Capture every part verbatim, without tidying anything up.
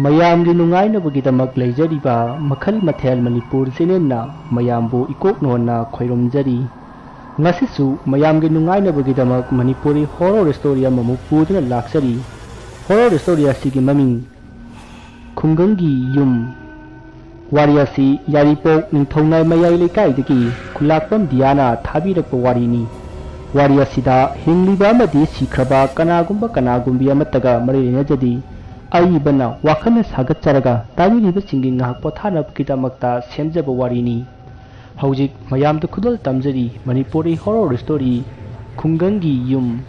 ꯃꯌꯥꯝꯒꯤ ꯅꯨꯡꯉꯥꯏꯅꯕꯒꯤꯗꯃꯛ ꯂꯩꯖꯔꯤꯕ ꯃꯈꯜ ꯃꯊꯦꯜ ꯃꯅꯤꯄꯨꯔ ꯆꯦꯅꯦꯜꯅ ꯃꯌꯥꯝꯕꯨ ꯏꯀꯣꯛ ꯅꯣꯟꯅ ꯈꯣꯏꯔꯨꯝꯖꯔꯤ꯫ ꯉꯁꯤꯁꯨ ꯃꯌꯥꯝꯒꯤ ꯅꯨꯡꯉꯥꯏꯅꯕꯒꯤꯗꯃꯛ ꯃꯅꯤꯄꯨꯔꯤ ꯍꯣꯔꯣꯔ ꯁ꯭ꯇꯣꯔꯤ ꯑꯃꯃꯨꯛ ꯄꯨꯗꯨꯅ ꯂꯥꯛꯆꯔꯤ꯫ ꯍꯣꯔꯣꯔ ꯁ꯭ꯇꯣꯔꯤ ꯑꯁꯤꯒꯤ ꯃꯃꯤꯡ ꯈꯨꯡꯒꯪꯒꯤ ꯌꯨꯝ꯫ ꯋꯥꯔꯤ ꯑꯁꯤ ꯌꯥꯏꯔꯤꯄꯣꯛ ꯅꯤꯡꯊꯧꯅꯥꯏ ꯃꯌꯥꯏ ꯂꯩꯀꯥꯏꯗꯒꯤ ꯈꯨꯂꯥꯛꯄꯝ ꯗꯤꯌꯥꯅ ꯊꯥꯕꯤꯔꯛꯄ ꯋꯥꯔꯤꯅꯤ꯫ ꯋꯥꯔꯤ ꯑꯁꯤꯗ ꯍꯤꯡꯂꯤꯕ ꯑꯃꯗꯤ ꯁꯤꯈ꯭ꯔꯕ ꯀꯅꯥꯒꯨꯝꯕ ꯀꯅꯥꯒꯨꯝꯕꯤ ꯑꯃꯠꯇꯒ ꯃꯔꯤ ꯂꯩꯅꯖꯗꯦ꯫ ꯑꯏꯕꯅ ꯋꯥꯈꯜꯅ ꯁꯥꯒꯠꯆꯔꯒ ꯇꯥꯕꯤꯔꯤꯕꯁꯤꯡꯒꯤ ꯉꯥꯏꯍꯥꯛ ꯄꯣꯊꯥꯅꯕꯒꯤꯗꯃꯛꯇ ꯁꯦꯝꯖꯕ ꯋꯥꯔꯤꯅꯤ꯫ ꯍꯧꯖꯤꯛ ꯃꯌꯥꯝꯗ ꯈꯨꯗꯣꯜ ꯇꯝꯖꯔꯤ ꯃꯅꯤꯄꯨꯔꯤ ꯍꯣꯔꯣꯔ ꯁ꯭ꯇꯣꯔꯤ ꯈꯨꯡꯒꯪꯒꯤ ꯌꯨꯝ꯫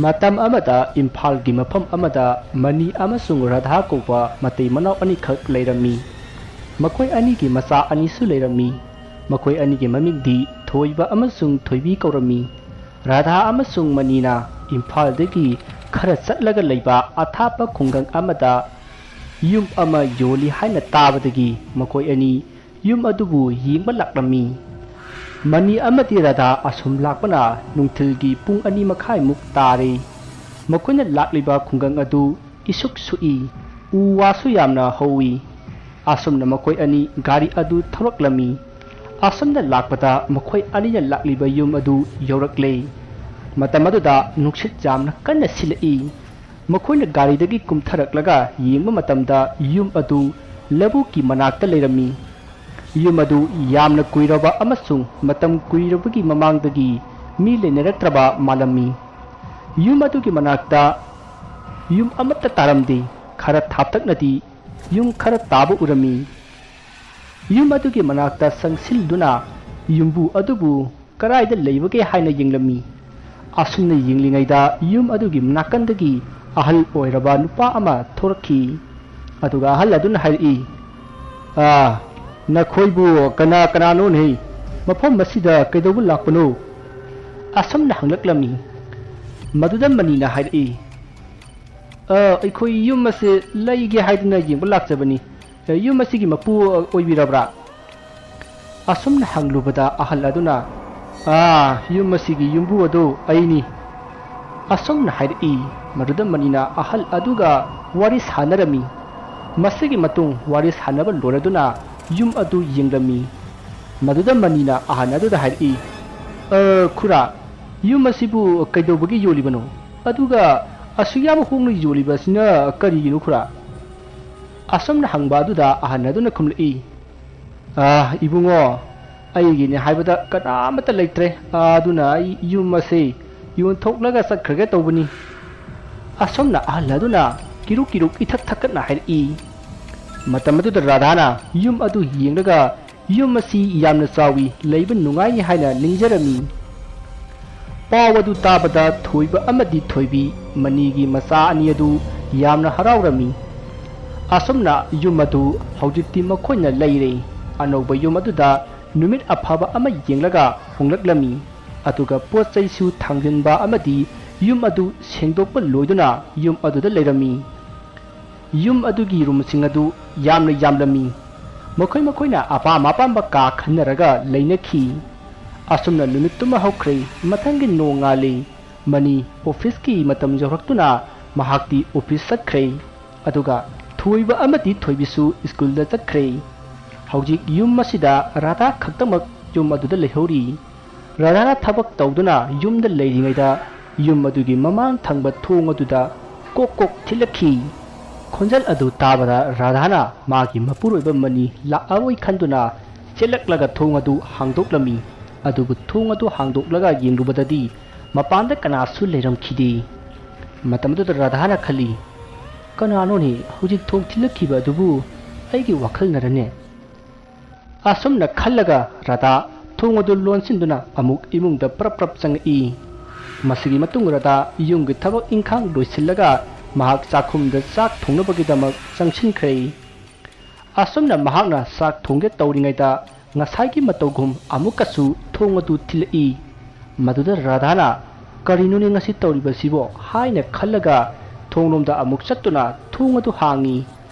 ꯃꯇꯝ ꯑꯃꯗ ꯏꯝꯐꯥꯜꯒꯤ ꯃꯐꯝ ꯑꯃꯗ ꯃꯅꯤ ꯑꯃꯁꯨꯡ ꯔꯥꯙꯥ ꯀꯧꯕ ꯃꯇꯩ ꯃꯅꯥꯎ ꯑꯅꯤꯈꯛ ꯂꯩꯔꯝꯃꯤ꯫ ꯃꯈꯣꯏ ꯑꯅꯤꯒꯤ ꯃꯆꯥ ꯑꯅꯤꯁꯨ ꯂꯩꯔꯝꯃꯤ꯫ ꯃꯈꯣꯏ ꯑꯅꯤꯒꯤ ꯃꯃꯤꯡꯗꯤ ꯊꯣꯏꯕ ꯑꯃꯁꯨꯡ ꯊꯣꯏꯕꯤ ꯀꯧꯔꯝꯃꯤ꯫ ꯔꯥꯙꯥ ꯑꯃꯁꯨꯡ ꯃꯅꯤꯅ ꯏꯝꯐꯥꯜꯗꯒꯤ ꯈꯔ ꯆꯠꯂꯒ ꯂꯩꯕ ꯑꯊꯥꯞꯄ ꯈꯨꯡꯒꯪ ꯑꯃꯗ ꯌꯨꯝ ꯑꯃ ꯌꯣꯜꯂꯤ ꯍꯥꯏꯅ ꯇꯥꯕꯗꯒꯤ ꯃꯈꯣꯏ ꯑꯅꯤ ꯌꯨꯝ ꯑꯗꯨꯕꯨ ꯌꯦꯡꯕ ꯂꯥꯛꯂꯝꯃꯤ꯫ ꯃꯅꯤ ꯑꯃꯗꯤ ꯔꯥꯙꯥ ꯑꯁꯨꯝ ꯂꯥꯛꯄꯅ ꯅꯨꯡꯊꯤꯜꯒꯤ ꯄꯨꯡ ꯑꯅꯤ ꯃꯈꯥꯏꯃꯨꯛ ꯇꯥꯔꯦ꯫ ꯃꯈꯣꯏꯅ ꯂꯥꯛꯂꯤꯕ ꯈꯨꯡꯒꯪ ꯑꯗꯨ ꯏꯁꯨꯛ ꯁꯨꯛꯏ, ꯎ ꯋꯥꯁꯨ ꯌꯥꯝꯅ ꯍꯧꯏ꯫ ꯑꯁꯨꯝꯅ ꯃꯈꯣꯏ ꯑꯅꯤ ꯒꯥꯔꯤ ꯑꯗꯨ ꯊꯧꯔꯛꯂꯝꯃꯤ꯫ ꯑꯁꯨꯝꯅ ꯂꯥꯛꯄꯗ ꯃꯈꯣꯏ ꯑꯅꯤꯅ ꯂꯥꯛꯂꯤꯕ ꯌꯨꯝ ꯑꯗꯨ ꯌꯧꯔꯛꯂꯦ꯫ ꯃꯇꯝ ꯑꯗꯨꯗ ꯅꯨꯡꯁꯤꯠ ꯌꯥꯝꯅ ꯀꯟꯅ ꯁꯤꯠꯂꯛꯏ꯫ ꯃꯈꯣꯏꯅ ꯒꯥꯔꯤꯗꯒꯤ ꯀꯨꯝꯊꯔꯛꯂꯒ ꯌꯦꯡꯕ ꯃꯇꯝꯗ ꯌꯨꯝ ꯑꯗꯨ ꯂꯧꯕꯨꯛꯀꯤ ꯃꯅꯥꯛꯇ ꯂꯩꯔꯝꯃꯤ꯫ ꯌꯨꯝ ꯑꯗꯨ ꯌꯥꯝꯅ ꯀꯨꯏꯔꯕ ꯑꯃꯁꯨꯡ ꯃꯇꯝ ꯀꯨꯏꯔꯕꯒꯤ ꯃꯃꯥꯡꯗꯒꯤ ꯃꯤ ꯂꯩꯅꯔꯛꯇ꯭ꯔꯕ ꯃꯥꯜꯂꯝꯃꯤ꯫ ꯌꯨꯝ ꯑꯗꯨꯒꯤ ꯃꯅꯥꯛꯇ ꯌꯨꯝ ꯑꯃꯠꯇ ꯇꯥꯔꯝꯗꯦ꯫ ꯈꯔ ꯊꯥꯞꯇꯛꯅꯗꯤ ꯌꯨꯝ ꯈꯔ ꯇꯥꯕ ꯎꯔꯝꯃꯤ꯫ ꯌꯨꯝ ꯑꯗꯨꯒꯤ ꯃꯅꯥꯛꯇ ꯆꯪꯁꯤꯜꯗꯨꯅ ꯌꯨꯝꯕꯨ ꯑꯗꯨꯕꯨ ꯀꯗꯥꯏꯗ ꯂꯩꯕꯒꯦ ꯍꯥꯏꯅ ꯌꯦꯡꯂꯝꯃꯤ꯫ ꯑꯁꯨꯝꯅ ꯌꯦꯡꯂꯤꯉꯩꯗ ꯌꯨꯝ ꯑꯗꯨꯒꯤ ꯅꯥꯀꯟꯗꯒꯤ ꯑꯍꯜ ꯑꯣꯏꯔꯕ ꯅꯨꯄꯥ ꯑꯃ ꯊꯣꯔꯛꯈꯤ꯫ ꯑꯗꯨꯒ ꯑꯍꯜ ꯑꯗꯨꯅ ꯍꯥꯏꯔꯛꯏ, "ꯑꯥ, ꯅꯈꯣꯏꯕꯨ ꯀꯅꯥ ꯀꯅꯥꯅꯣꯅꯦ? ꯃꯐꯝ ꯑꯁꯤꯗ ꯀꯩꯗꯧꯕ ꯂꯥꯛꯄꯅꯣ?" ꯑꯁꯨꯝꯅ ꯍꯪꯂꯛꯂꯝꯃꯤ꯫ ꯃꯗꯨꯗ ꯃꯅꯤꯅ ꯍꯥꯏꯔꯛꯏ, "ꯑ, ꯑꯩꯈꯣꯏ ꯌꯨꯝ ꯑꯁꯤ ꯂꯩꯒꯦ ꯍꯥꯏꯗꯨꯅ ꯌꯦꯡꯕ ꯂꯥꯛꯆꯕꯅꯤ꯫ ꯑ, ꯌꯨꯝ ꯑꯁꯤꯒꯤ ꯃꯄꯨ, ꯑ, ꯑꯣꯏꯕꯤꯔꯕ꯭ꯔꯥ?" ꯑꯁꯨꯝꯅ ꯍꯪꯂꯨꯕꯗ ꯑꯍꯜ ꯑꯗꯨꯅ, "ꯑꯥ, ꯌꯨꯝ ꯑꯁꯤꯒꯤ ꯌꯨꯝꯕꯨ ꯑꯗꯨ ꯑꯩꯅꯤ꯫ ꯑꯁꯨꯝꯅ ꯍꯥꯏꯔꯛꯏ꯫ ꯃꯗꯨꯗ ꯃꯅꯤꯅ ꯑꯍꯜ ꯑꯗꯨꯒ ꯋꯥꯔꯤ ꯁꯥꯟꯅꯔꯝꯃꯤ꯫ ꯃꯁꯤꯒꯤ ꯃꯇꯨꯡ ꯋꯥꯔꯤ ꯁꯥꯟꯅꯕ ꯂꯣꯏꯔꯗꯨꯅ ꯌꯨꯝ ꯑꯗꯨ ꯌꯦꯡꯂꯝꯃꯤ꯫ ꯃꯗꯨꯗ ꯃꯅꯤꯅ ꯑꯍꯜ ꯑꯗꯨꯗ ꯍꯥꯏꯔꯛꯏ, "ꯑ, ꯈꯨꯔꯥ, ꯌꯨꯝ ꯑꯁꯤꯕꯨ ꯀꯩꯗꯧꯕꯒꯤ ꯌꯣꯜꯂꯤꯕꯅꯣ? ꯑꯗꯨꯒ ꯑꯁꯨꯛ ꯌꯥꯝ ꯍꯣꯡꯅ ꯌꯣꯜꯂꯤꯕ ꯑꯁꯤꯅ ꯀꯔꯤꯒꯤꯅꯣ, ꯈꯨꯔꯥ?" ꯑꯁꯨꯝꯅ ꯍꯪꯕ ꯑꯗꯨꯗ ꯑꯍꯜ ꯑꯗꯨꯅ ꯈꯨꯝꯂꯛꯏ, "ꯑ, ꯏꯕꯨꯡꯉꯣ, ꯑꯩꯒꯤꯅꯦ ꯍꯥꯏꯕꯗ ꯀꯅꯥ ꯑꯃꯠꯇ ꯂꯩꯇ꯭ꯔꯦ, ꯑꯗꯨꯅ ꯑꯩ ꯌꯨꯝ ꯑꯁꯤ ꯌꯣꯟꯊꯣꯛꯂꯒ ꯆꯠꯈ꯭ꯔꯒꯦ ꯇꯧꯕꯅꯤ"꯫ ꯑꯁꯨꯝꯅ ꯑꯍꯜ ꯑꯗꯨꯅ ꯀꯤꯔꯨꯛ ꯀꯤꯔꯨꯛ ꯏꯊꯛ ꯊꯛꯀꯠꯅ ꯍꯥꯏꯔꯛꯏ꯫ ꯃꯇꯝ ꯑꯗꯨꯗ ꯔꯥꯙꯥꯅ ꯌꯨꯝ ꯑꯗꯨ ꯌꯦꯡꯂꯒ, "ꯌꯨꯝ ꯑꯁꯤ ꯌꯥꯝꯅ ꯆꯥꯎꯏ, ꯂꯩꯕ ꯅꯨꯡꯉꯥꯏꯅꯤ" ꯍꯥꯏꯅ ꯅꯤꯡꯖꯔꯝꯃꯤ꯫ ꯄꯥꯎ ꯑꯗꯨ ꯇꯥꯕꯗ ꯊꯣꯏꯕ ꯑꯃꯗꯤ ꯊꯣꯏꯕꯤ ꯃꯅꯤꯒꯤ ꯃꯆꯥ ꯑꯅꯤ ꯑꯗꯨ ꯌꯥꯝꯅ ꯍꯔꯥꯎꯔꯝꯃꯤ꯫ ꯑꯁꯨꯝꯅ ꯌꯨꯝ ꯑꯗꯨ ꯍꯧꯖꯤꯛꯇꯤ ꯃꯈꯣꯏꯅ ꯂꯩꯔꯦ꯫ ꯑꯅꯧꯕ ꯌꯨꯝ ꯑꯗꯨꯗ ꯅꯨꯃꯤꯠ ꯑꯐꯕ ꯑꯃ ꯌꯦꯡꯂꯒ ꯍꯣꯡꯂꯛꯂꯝꯃꯤ꯫ ꯑꯗꯨꯒ ꯄꯣꯠ ꯆꯩꯁꯨ ꯊꯥꯡꯖꯤꯟꯕ ꯑꯃꯗꯤ ꯌꯨꯝ ꯑꯗꯨ ꯁꯦꯡꯗꯣꯛꯄ ꯂꯣꯏꯗꯨꯅ ꯌꯨꯝ ꯑꯗꯨꯗ ꯂꯩꯔꯝꯃꯤ꯫ ꯌꯨꯝ ꯑꯗꯨꯒꯤ ꯔꯨꯝꯁꯤꯡ ꯑꯗꯨ ꯌꯥꯝꯅ ꯌꯥꯝꯂꯝꯃꯤ꯫ ꯃꯈꯣꯏ ꯃꯈꯣꯏꯅ ꯑꯄꯥꯝ ꯑꯄꯥꯝꯕ ꯀꯥ ꯈꯟꯅꯔꯒ ꯂꯩꯅꯈꯤ꯫ ꯑꯁꯨꯝꯅ ꯅꯨꯃꯤꯠꯇꯨꯃ ꯍꯧꯈ꯭ꯔꯦ꯫ ꯃꯊꯪꯒꯤ ꯅꯣꯡꯉꯥꯜꯂꯤ꯫ ꯃꯅꯤ ꯑꯣꯐꯤꯁꯀꯤ ꯃꯇꯝ ꯌꯧꯔꯛꯇꯨꯅ ꯃꯍꯥꯛꯇꯤ ꯑꯣꯐꯤꯁ ꯆꯠꯈ꯭ꯔꯦ꯫ ꯑꯗꯨꯒ ꯊꯣꯏꯕ ꯑꯃꯗꯤ ꯊꯣꯏꯕꯤꯁꯨ ꯁ꯭ꯀꯨꯜꯗ ꯆꯠꯈ꯭ꯔꯦ꯫ ꯍꯧꯖꯤꯛ ꯌꯨꯝ ꯑꯁꯤꯗ ꯔꯥꯙꯥ ꯈꯛꯇꯃꯛ ꯌꯨꯝ ꯑꯗꯨꯗ ꯂꯩꯍꯧꯔꯤ꯫ ꯔꯥꯙꯥꯅ ꯊꯕꯛ ꯇꯧꯗꯨꯅ ꯌꯨꯝꯗ ꯂꯩꯔꯤꯉꯩꯗ ꯌꯨꯝ ꯑꯗꯨꯒꯤ ꯃꯃꯥꯡ ꯊꯪꯕ ꯊꯣꯡ ꯑꯗꯨꯗ ꯀꯣꯛ ꯀꯣꯛ ꯊꯤꯜꯂꯛꯈꯤ꯫ ꯈꯣꯟꯖꯦꯜ ꯑꯗꯨ ꯇꯥꯕꯗ ꯔꯥꯙꯥꯅ ꯃꯥꯒꯤ ꯃꯄꯨꯔꯣꯏꯕ ꯃꯅꯤ ꯂꯥꯛꯑꯕꯣꯏ ꯈꯟꯗꯨꯅ ꯆꯦꯜꯂꯛꯂꯒ ꯊꯣꯡ ꯑꯗꯨ ꯍꯥꯡꯗꯣꯛꯂꯝꯃꯤ꯫ ꯑꯗꯨꯕꯨ ꯊꯣꯡ ꯑꯗꯨ ꯍꯥꯡꯗꯣꯛꯂꯒ ꯌꯦꯡꯂꯨꯕꯗꯗꯤ ꯃꯄꯥꯟꯗ ꯀꯅꯥꯁꯨ ꯂꯩꯔꯝꯈꯤꯗꯦ꯫ ꯃꯇꯝ ꯑꯗꯨꯗ ꯔꯥꯙꯥꯅ ꯈꯜꯂꯤ, "ꯀꯅꯥꯅꯣꯅꯦ ꯍꯧꯖꯤꯛ ꯊꯣꯡ ꯊꯤꯜꯂꯛꯈꯤꯕ ꯑꯗꯨꯕꯨ? ꯑꯩꯒꯤ ꯋꯥꯈꯜꯅꯔꯅꯦ?" ꯑꯁꯨꯝꯅ ꯈꯜꯂꯒ ꯔꯥꯙꯥ ꯊꯣꯡ ꯑꯗꯨ ꯂꯣꯟꯁꯤꯟꯗꯨꯅ ꯑꯃꯨꯛ ꯏꯃꯨꯡꯗ ꯄ꯭ꯔꯞ ꯄ꯭ꯔꯞ ꯆꯪꯉꯛꯏ꯫ ꯃꯁꯤꯒꯤ ꯃꯇꯨꯡ ꯔꯥꯙꯥ ꯌꯨꯝꯒꯤ ꯊꯕꯛ ꯏꯪꯈꯥꯡ ꯂꯣꯏꯁꯤꯜꯂꯒ ꯃꯍꯥꯛ ꯆꯥꯛꯈꯨꯝꯗ ꯆꯥꯛ ꯊꯣꯡꯅꯕꯒꯤꯗꯃꯛ ꯆꯪꯁꯤꯟꯈ꯭ꯔꯦ꯫ ꯑꯁꯨꯝꯅ ꯃꯍꯥꯛꯅ ꯆꯥꯛ ꯊꯣꯡꯒꯦ ꯇꯧꯔꯤꯉꯩꯗ ꯉꯁꯥꯏꯒꯤ ꯃꯇꯧꯒꯨꯝ ꯑꯃꯨꯛꯀꯁꯨ ꯊꯣꯡ ꯑꯗꯨ ꯊꯤꯜꯂꯛꯏ꯫ ꯃꯗꯨꯗ ꯔꯥꯙꯥꯅ, "ꯀꯔꯤꯅꯣꯅꯦ ꯉꯁꯤ ꯇꯧꯔꯤꯕꯁꯤꯕꯣ?" ꯍꯥꯏꯅ ꯈꯜꯂꯒ ꯊꯣꯡꯂꯣꯝꯗ ꯑꯃꯨꯛ ꯆꯠꯇꯨꯅ ꯊꯣꯡ ꯑꯗꯨ ꯍꯥꯡꯉꯤ꯫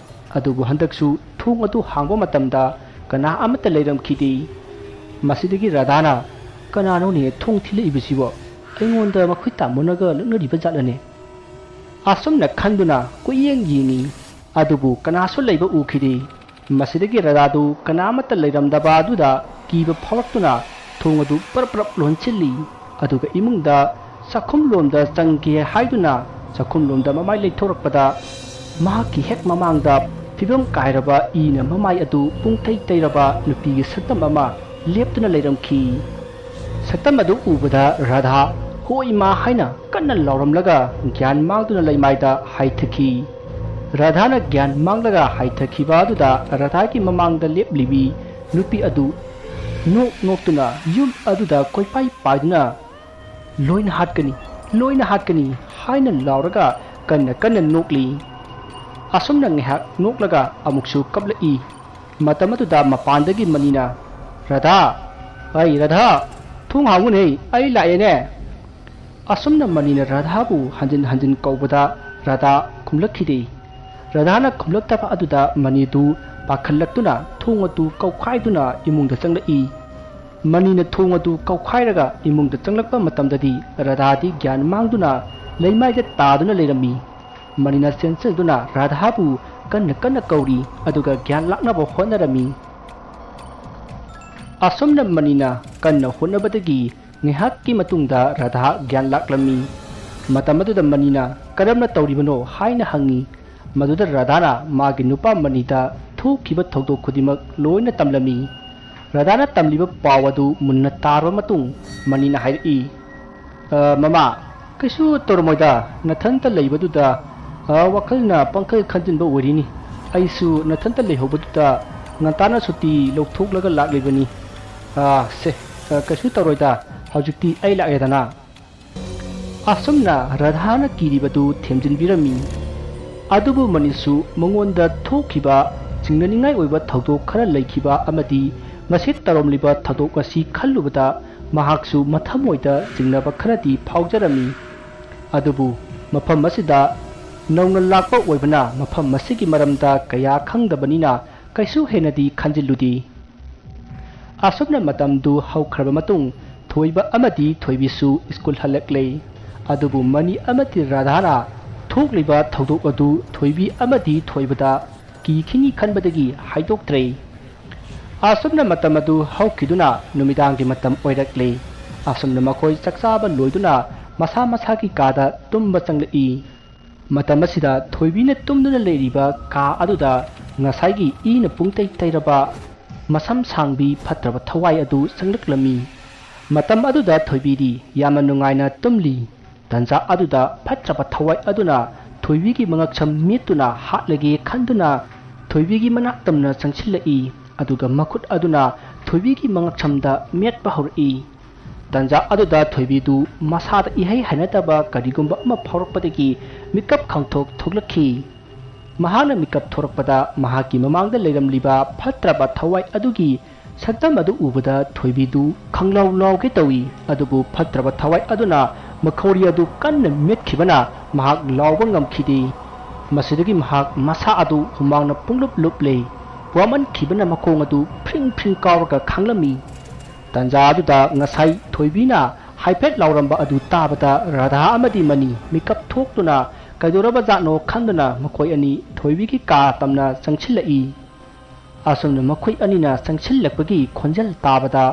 ꯑꯗꯨꯕꯨ ꯍꯟꯗꯛꯁꯨ ꯊꯣꯡ ꯑꯗꯨ ꯍꯥꯡꯕ ꯃꯇꯝꯗ ꯀꯅꯥ ꯑꯃꯠꯇ ꯂꯩꯔꯝꯈꯤꯗꯦ꯫ ꯃꯁꯤꯗꯒꯤ ꯔꯥꯙꯥꯅ, "ꯀꯅꯥꯅꯣꯅꯦ ꯊꯣꯡ ꯊꯤꯜꯂꯛꯏꯕꯁꯤꯕꯣ? ꯑꯩꯉꯣꯟꯗ ꯃꯈꯨꯠ ꯇꯥꯃꯨꯅꯒ ꯂꯛꯅꯔꯤꯕ ꯖꯥꯠꯂꯅꯦ? ꯑꯁꯨꯝꯅ ꯈꯟꯗꯨꯅ ꯀꯨꯌꯦꯡ ꯌꯦꯡꯉꯤ꯫ ꯑꯗꯨꯕꯨ ꯀꯅꯥꯁꯨ ꯂꯩꯕ ꯎꯈꯤꯗꯦ꯫ ꯃꯁꯤꯗꯒꯤ ꯔꯥꯙꯥꯗꯨ ꯀꯅꯥꯃꯠꯇ ꯂꯩꯔꯝꯗꯕ ꯑꯗꯨꯗ ꯀꯤꯕ ꯐꯥꯎꯔꯛꯇꯨꯅ ꯊꯣꯡ ꯑꯗꯨ ꯄꯔꯞ ꯄꯔꯞ ꯂꯣꯟꯁꯤꯜꯂꯤ꯫ ꯑꯗꯨꯒ ꯏꯃꯨꯡꯗ ꯆꯥꯛꯈꯨꯝꯂꯣꯝꯗ ꯆꯪꯒꯦ ꯍꯥꯏꯗꯨꯅ ꯆꯥꯛꯈꯨꯝꯂꯣꯝꯗ ꯃꯃꯥꯏ ꯂꯩꯊꯣꯔꯛꯄꯗ ꯃꯍꯥꯛꯀꯤ ꯍꯦꯛ ꯃꯃꯥꯡꯗ ꯐꯤꯕꯝ ꯀꯥꯏꯔꯕ ꯏꯅ ꯃꯃꯥꯏ ꯑꯗꯨ ꯄꯨꯡꯇꯩ ꯇꯩꯔꯕ ꯅꯨꯄꯤꯒꯤ ꯁꯛꯇꯝ ꯑꯃ ꯂꯦꯞꯇꯨꯅ ꯂꯩꯔꯝꯈꯤ꯫ ꯁꯛꯇꯝ ꯑꯗꯨ ꯎꯕꯗ ꯔꯥꯙꯥ "ꯍꯣ ꯏꯃꯥ" ꯍꯥꯏꯅ ꯀꯟꯅ ꯂꯥꯎꯔꯝꯂꯒ ꯒ꯭ꯌꯥꯟ ꯃꯥꯡꯗꯨꯅ ꯂꯩꯃꯥꯏꯗ ꯍꯥꯏꯊꯈꯤ꯫ ꯔꯥꯙꯥꯅ ꯒ꯭ꯌꯥꯟ ꯃꯥꯡꯂꯒ ꯍꯥꯏꯊꯈꯤꯕ ꯑꯗꯨꯗ ꯔꯥꯙꯥꯒꯤ ꯃꯃꯥꯡꯗ ꯂꯦꯞꯂꯤꯕꯤ ꯅꯨꯄꯤ ꯑꯗꯨ ꯅꯣꯛ ꯅꯣꯛꯇꯨꯅ ꯌꯨꯝ ꯑꯗꯨꯗ ꯀꯣꯏꯄꯥꯏ ꯄꯥꯏꯗꯨꯅ "ꯂꯣꯏꯅ ꯍꯥꯠꯀꯅꯤ, ꯂꯣꯏꯅ ꯍꯥꯠꯀꯅꯤ" ꯍꯥꯏꯅ ꯂꯥꯎꯔꯒ ꯀꯟꯅ ꯀꯟꯅ ꯅꯣꯛꯂꯤ꯫ ꯑꯁꯨꯝꯅ ꯉꯥꯏꯍꯥꯛ ꯅꯣꯛꯂꯒ ꯑꯃꯨꯛꯁꯨ ꯀꯞꯂꯛꯏ꯫ ꯃꯇꯝ ꯑꯗꯨꯗ ꯃꯄꯥꯟꯗꯒꯤ ꯃꯅꯤꯅ, "ꯔꯥꯙꯥ, ꯑꯩ ꯔꯥꯙꯥ, ꯊꯣꯡ ꯍꯥꯡꯉꯨꯅꯦ, ꯑꯩ ꯂꯥꯛꯑꯦꯅꯦ"꯫ ꯑꯁꯨꯝꯅ ꯃꯅꯤꯅ ꯔꯥꯙꯥꯕꯨ ꯍꯟꯖꯤꯟ ꯍꯟꯖꯤꯟ ꯀꯧꯕꯗ ꯔꯥꯙꯥ ꯈꯨꯝꯂꯛꯈꯤꯗꯦ꯫ ꯔꯥꯙꯥꯅ ꯈꯨꯝꯂꯛꯇꯕ ꯑꯗꯨꯗ ꯃꯅꯤꯗꯨ ꯄꯥꯈꯠꯂꯛꯇꯨꯅ ꯊꯣꯡ ꯑꯗꯨ ꯀꯧꯈꯥꯏꯗꯨꯅ ꯏꯃꯨꯡꯗ ꯆꯪꯂꯛꯏ꯫ ꯃꯅꯤꯅ ꯊꯣꯡ ꯑꯗꯨ ꯀꯧꯈꯥꯏꯔꯒ ꯏꯃꯨꯡꯗ ꯆꯪꯂꯛꯄ ꯃꯇꯝꯗꯗꯤ ꯔꯥꯙꯥꯗꯤ ꯒ꯭ꯌꯥꯟ ꯃꯥꯡꯗꯨꯅ ꯂꯩꯃꯥꯏꯗ ꯇꯥꯗꯨꯅ ꯂꯩꯔꯝꯃꯤ꯫ ꯃꯅꯤꯅ ꯆꯦꯟꯁꯤꯟꯗꯨꯅ ꯔꯥꯙꯥꯕꯨ ꯀꯟꯅ ꯀꯟꯅ ꯀꯧꯔꯤ, ꯑꯗꯨꯒ ꯒ꯭ꯌꯥꯟ ꯂꯥꯛꯅꯕ ꯍꯣꯠꯅꯔꯝꯃꯤ꯫ ꯑꯁꯨꯝꯅ ꯃꯅꯤꯅ ꯀꯟꯅ ꯍꯣꯠꯅꯕꯗꯒꯤ ꯉꯥꯏꯍꯥꯛꯀꯤ ꯃꯇꯨꯡꯗ ꯔꯥꯙꯥ ꯒ꯭ꯌꯥꯟ ꯂꯥꯛꯂꯝꯃꯤ꯫ ꯃꯇꯝ ꯑꯗꯨꯗ ꯃꯅꯤꯅ "ꯀꯔꯝꯅ ꯇꯧꯔꯤꯕꯅꯣ?" ꯍꯥꯏꯅ ꯍꯪꯉꯤ꯫ ꯃꯗꯨꯗ ꯔꯥꯙꯥꯅ ꯃꯥꯒꯤ ꯅꯨꯄꯥ ꯃꯅꯤꯗ ꯊꯣꯛꯈꯤꯕ ꯊꯧꯗꯣꯛ ꯈꯨꯗꯤꯡꯃꯛ ꯂꯣꯏꯅ ꯇꯝꯂꯝꯃꯤ꯫ ꯔꯥꯙꯥꯅ ꯇꯝꯂꯤꯕ ꯄꯥꯎ ꯑꯗꯨ ꯃꯨꯟꯅ ꯇꯥꯔꯕ ꯃꯇꯨꯡ ꯃꯅꯤꯅ ꯍꯥꯏꯔꯛꯏ, "ꯑ, ꯃꯃꯥ, ꯀꯩꯁꯨ ꯇꯧꯔꯝꯃꯣꯏꯗ, ꯅꯊꯟꯇ ꯂꯩꯕꯗꯨꯗ, ꯑ, ꯋꯥꯈꯜꯅ ꯄꯪꯈꯜ ꯈꯟꯖꯤꯟꯕ ꯑꯣꯏꯔꯤꯅꯤ꯫ ꯑꯩꯁꯨ ꯅꯊꯟꯇ ꯂꯩꯍꯧꯕꯗꯨꯗ ꯉꯟꯇꯥꯅ ꯁꯨꯇꯤ ꯂꯧꯊꯣꯛꯂꯒ ꯂꯥꯛꯂꯤꯕꯅꯤ꯫ ꯑ, ꯁꯦ, ꯑ, ꯀꯩꯁꯨ ꯇꯧꯔꯣꯏꯗ, ꯍꯧꯖꯤꯛꯇꯤ ꯑꯩ ꯂꯥꯛꯑꯦꯗꯅ"꯫ ꯑꯁꯨꯝꯅ ꯔꯥꯙꯥꯅ ꯀꯤꯔꯤꯕꯗꯨ ꯊꯦꯝꯖꯤꯟꯕꯤꯔꯝꯃꯤ꯫ ꯑꯗꯨꯕꯨ ꯃꯅꯤꯁꯨ ꯃꯉꯣꯟꯗ ꯊꯣꯛꯈꯤꯕ ꯆꯤꯡꯅꯅꯤꯡꯉꯥꯏ ꯑꯣꯏꯕ ꯊꯧꯗꯣꯛ ꯈꯔ ꯂꯩꯈꯤꯕ ꯑꯃꯗꯤ ꯉꯁꯤ ꯇꯧꯔꯝꯂꯤꯕ ꯊꯧꯗꯣꯛ ꯑꯁꯤ ꯈꯜꯂꯨꯕꯗ ꯃꯍꯥꯛꯁꯨ ꯃꯊꯃꯣꯏꯗ ꯆꯤꯡꯅꯕ ꯈꯔꯗꯤ ꯐꯥꯎꯖꯔꯝꯃꯤ꯫ ꯑꯗꯨꯕꯨ ꯃꯐꯝ ꯑꯁꯤꯗ ꯅꯧꯅ ꯂꯥꯛꯄ ꯑꯣꯏꯕꯅ ꯃꯐꯝ ꯑꯁꯤꯒꯤ ꯃꯔꯝꯗ ꯀꯌꯥ ꯈꯪꯗꯕꯅꯤꯅ ꯀꯩꯁꯨ ꯍꯦꯟꯅꯗꯤ ꯈꯟꯖꯤꯜꯂꯨꯗꯦ꯫ ꯑꯁꯨꯝꯅ ꯃꯇꯝꯗꯨ ꯍꯧꯈ꯭ꯔꯕ ꯃꯇꯨꯡ ꯊꯣꯏꯕ ꯑꯃꯗꯤ ꯊꯣꯏꯕꯤꯁꯨ ꯁ꯭ꯀꯨꯜ ꯍꯜꯂꯛꯂꯦ꯫ ꯑꯗꯨꯕꯨ ꯃꯅꯤ ꯑꯃꯗꯤ ꯔꯥꯙꯥꯅ ꯊꯣꯛꯂꯤꯕ ꯊꯧꯗꯣꯛ ꯑꯗꯨ ꯊꯣꯏꯕꯤ ꯑꯃꯗꯤ ꯊꯣꯏꯕꯗ ꯀꯤꯈꯤꯅꯤ ꯈꯟꯕꯗꯒꯤ ꯍꯥꯏꯗꯣꯛꯇ꯭ꯔꯦ꯫ ꯑꯁꯨꯝꯅ ꯃꯇꯝ ꯑꯗꯨ ꯍꯧꯈꯤꯗꯨꯅ ꯅꯨꯃꯤꯗꯥꯡꯒꯤ ꯃꯇꯝ ꯑꯣꯏꯔꯛꯂꯦ꯫ ꯑꯁꯨꯝꯅ ꯃꯈꯣꯏ ꯆꯥꯛꯆꯥꯕ ꯂꯣꯏꯗꯨꯅ ꯃꯁꯥ ꯃꯁꯥꯒꯤ ꯀꯥꯗ ꯇꯨꯝꯕ ꯆꯪꯂꯛꯏ꯫ ꯃꯇꯝ ꯑꯁꯤꯗ ꯊꯣꯏꯕꯤꯅ ꯇꯨꯝꯗꯨꯅ ꯂꯩꯔꯤꯕ ꯀꯥ ꯑꯗꯨꯗ ꯉꯁꯥꯏꯒꯤ ꯏꯅ ꯄꯨꯡꯇꯩ ꯇꯩꯔꯕ ꯃꯁꯝ ꯁꯥꯡꯕꯤ ꯐꯠꯇ꯭ꯔꯕ ꯊꯋꯥꯏ ꯑꯗꯨ ꯆꯪꯂꯛꯂꯝꯃꯤ꯫ ꯃꯇꯝ ꯑꯗꯨꯗ ꯊꯣꯏꯕꯤꯗꯤ ꯌꯥꯝꯅ ꯅꯨꯡꯉꯥꯏꯅ ꯇꯨꯝꯂꯤ꯫ ꯇꯟꯖꯥ ꯑꯗꯨꯗ ꯐꯠꯇ꯭ꯔꯕ ꯊꯋꯥꯏ ꯑꯗꯨꯅ ꯊꯣꯏꯕꯤꯒꯤ ꯃꯉꯛꯁꯝ ꯃꯤꯠꯇꯨꯅ ꯍꯥꯠꯂꯒꯦ ꯈꯟꯗꯨꯅ ꯊꯣꯏꯕꯤꯒꯤ ꯃꯅꯥꯛ ꯇꯝꯅ ꯆꯪꯁꯤꯜꯂꯛꯏ꯫ ꯑꯗꯨꯒ ꯃꯈꯨꯠ ꯑꯗꯨꯅ ꯊꯣꯏꯕꯤꯒꯤ ꯃꯉꯛꯁꯝꯗ ꯃꯦꯠꯄ ꯍꯧꯔꯛꯏ꯫ ꯇꯟꯖꯥ ꯑꯗꯨꯗ ꯊꯣꯏꯕꯤꯗꯨ ꯃꯁꯥꯗ ꯏꯍꯩ ꯍꯩꯅꯗꯕ ꯀꯔꯤꯒꯨꯝꯕ ꯑꯃ ꯐꯥꯎꯔꯛꯄꯗꯒꯤ ꯃꯤꯀꯞ ꯈꯪꯊꯣꯛ ꯊꯣꯛꯂꯛꯈꯤ꯫ ꯃꯍꯥꯛꯅ ꯃꯤꯀꯞ ꯊꯣꯔꯛꯄꯗ ꯃꯍꯥꯛꯀꯤ ꯃꯃꯥꯡꯗ ꯂꯩꯔꯝꯂꯤꯕ ꯐꯠꯇ꯭ꯔꯕ ꯊꯋꯥꯏ ꯑꯗꯨꯒꯤ ꯁꯛꯇꯝ ꯑꯗꯨ ꯎꯕꯗ ꯊꯣꯏꯕꯤꯗꯨ ꯈꯪꯂꯥꯎ ꯂꯥꯎꯒꯦ ꯇꯧꯏ꯫ ꯑꯗꯨꯕꯨ ꯐꯠꯇ꯭ꯔꯕ ꯊꯋꯥꯏ ꯑꯗꯨꯅ ꯃꯈꯧꯔꯤ ꯑꯗꯨ ꯀꯟꯅ ꯃꯦꯠꯈꯤꯕꯅ ꯃꯍꯥꯛ ꯂꯥꯎꯕ ꯉꯝꯈꯤꯗꯦ꯫ ꯃꯁꯤꯗꯒꯤ ꯃꯍꯥꯛ ꯃꯁꯥ ꯑꯗꯨ ꯍꯨꯃꯥꯡꯅ ꯄꯨꯡꯂꯨꯞ ꯂꯨꯞꯂꯦ꯫ ꯋꯥꯃꯟꯈꯤꯕꯅ ꯃꯈꯣꯡ ꯑꯗꯨ ꯐ꯭ꯔꯤꯡ ꯐ꯭ꯔꯤꯡ ꯀꯥꯎꯔꯒ ꯈꯥꯡꯂꯝꯃꯤ꯫ ꯇꯟꯖꯥ ꯑꯗꯨꯗ ꯉꯁꯥꯏ ꯊꯣꯏꯕꯤꯅ ꯍꯥꯏꯐꯦꯠ ꯂꯥꯎꯔꯝꯕ ꯑꯗꯨ ꯇꯥꯕꯗ ꯔꯥꯙꯥ ꯑꯃꯗꯤ ꯃꯅꯤ ꯃꯤꯀꯞ ꯊꯣꯛꯇꯨꯅ ꯀꯩꯗꯧꯔꯕꯖꯥꯠꯅꯣ ꯈꯟꯗꯨꯅ ꯃꯈꯣꯏ ꯑꯅꯤ ꯊꯣꯏꯕꯤꯒꯤ ꯀꯥ ꯇꯝꯅ ꯆꯪꯁꯤꯜꯂꯛꯏ꯫ ꯑꯁꯨꯝꯅ ꯃꯈꯣꯏ ꯑꯅꯤꯅ ꯆꯪꯁꯤꯜꯂꯛꯄꯒꯤ ꯈꯣꯟꯖꯦꯜ ꯇꯥꯕꯗ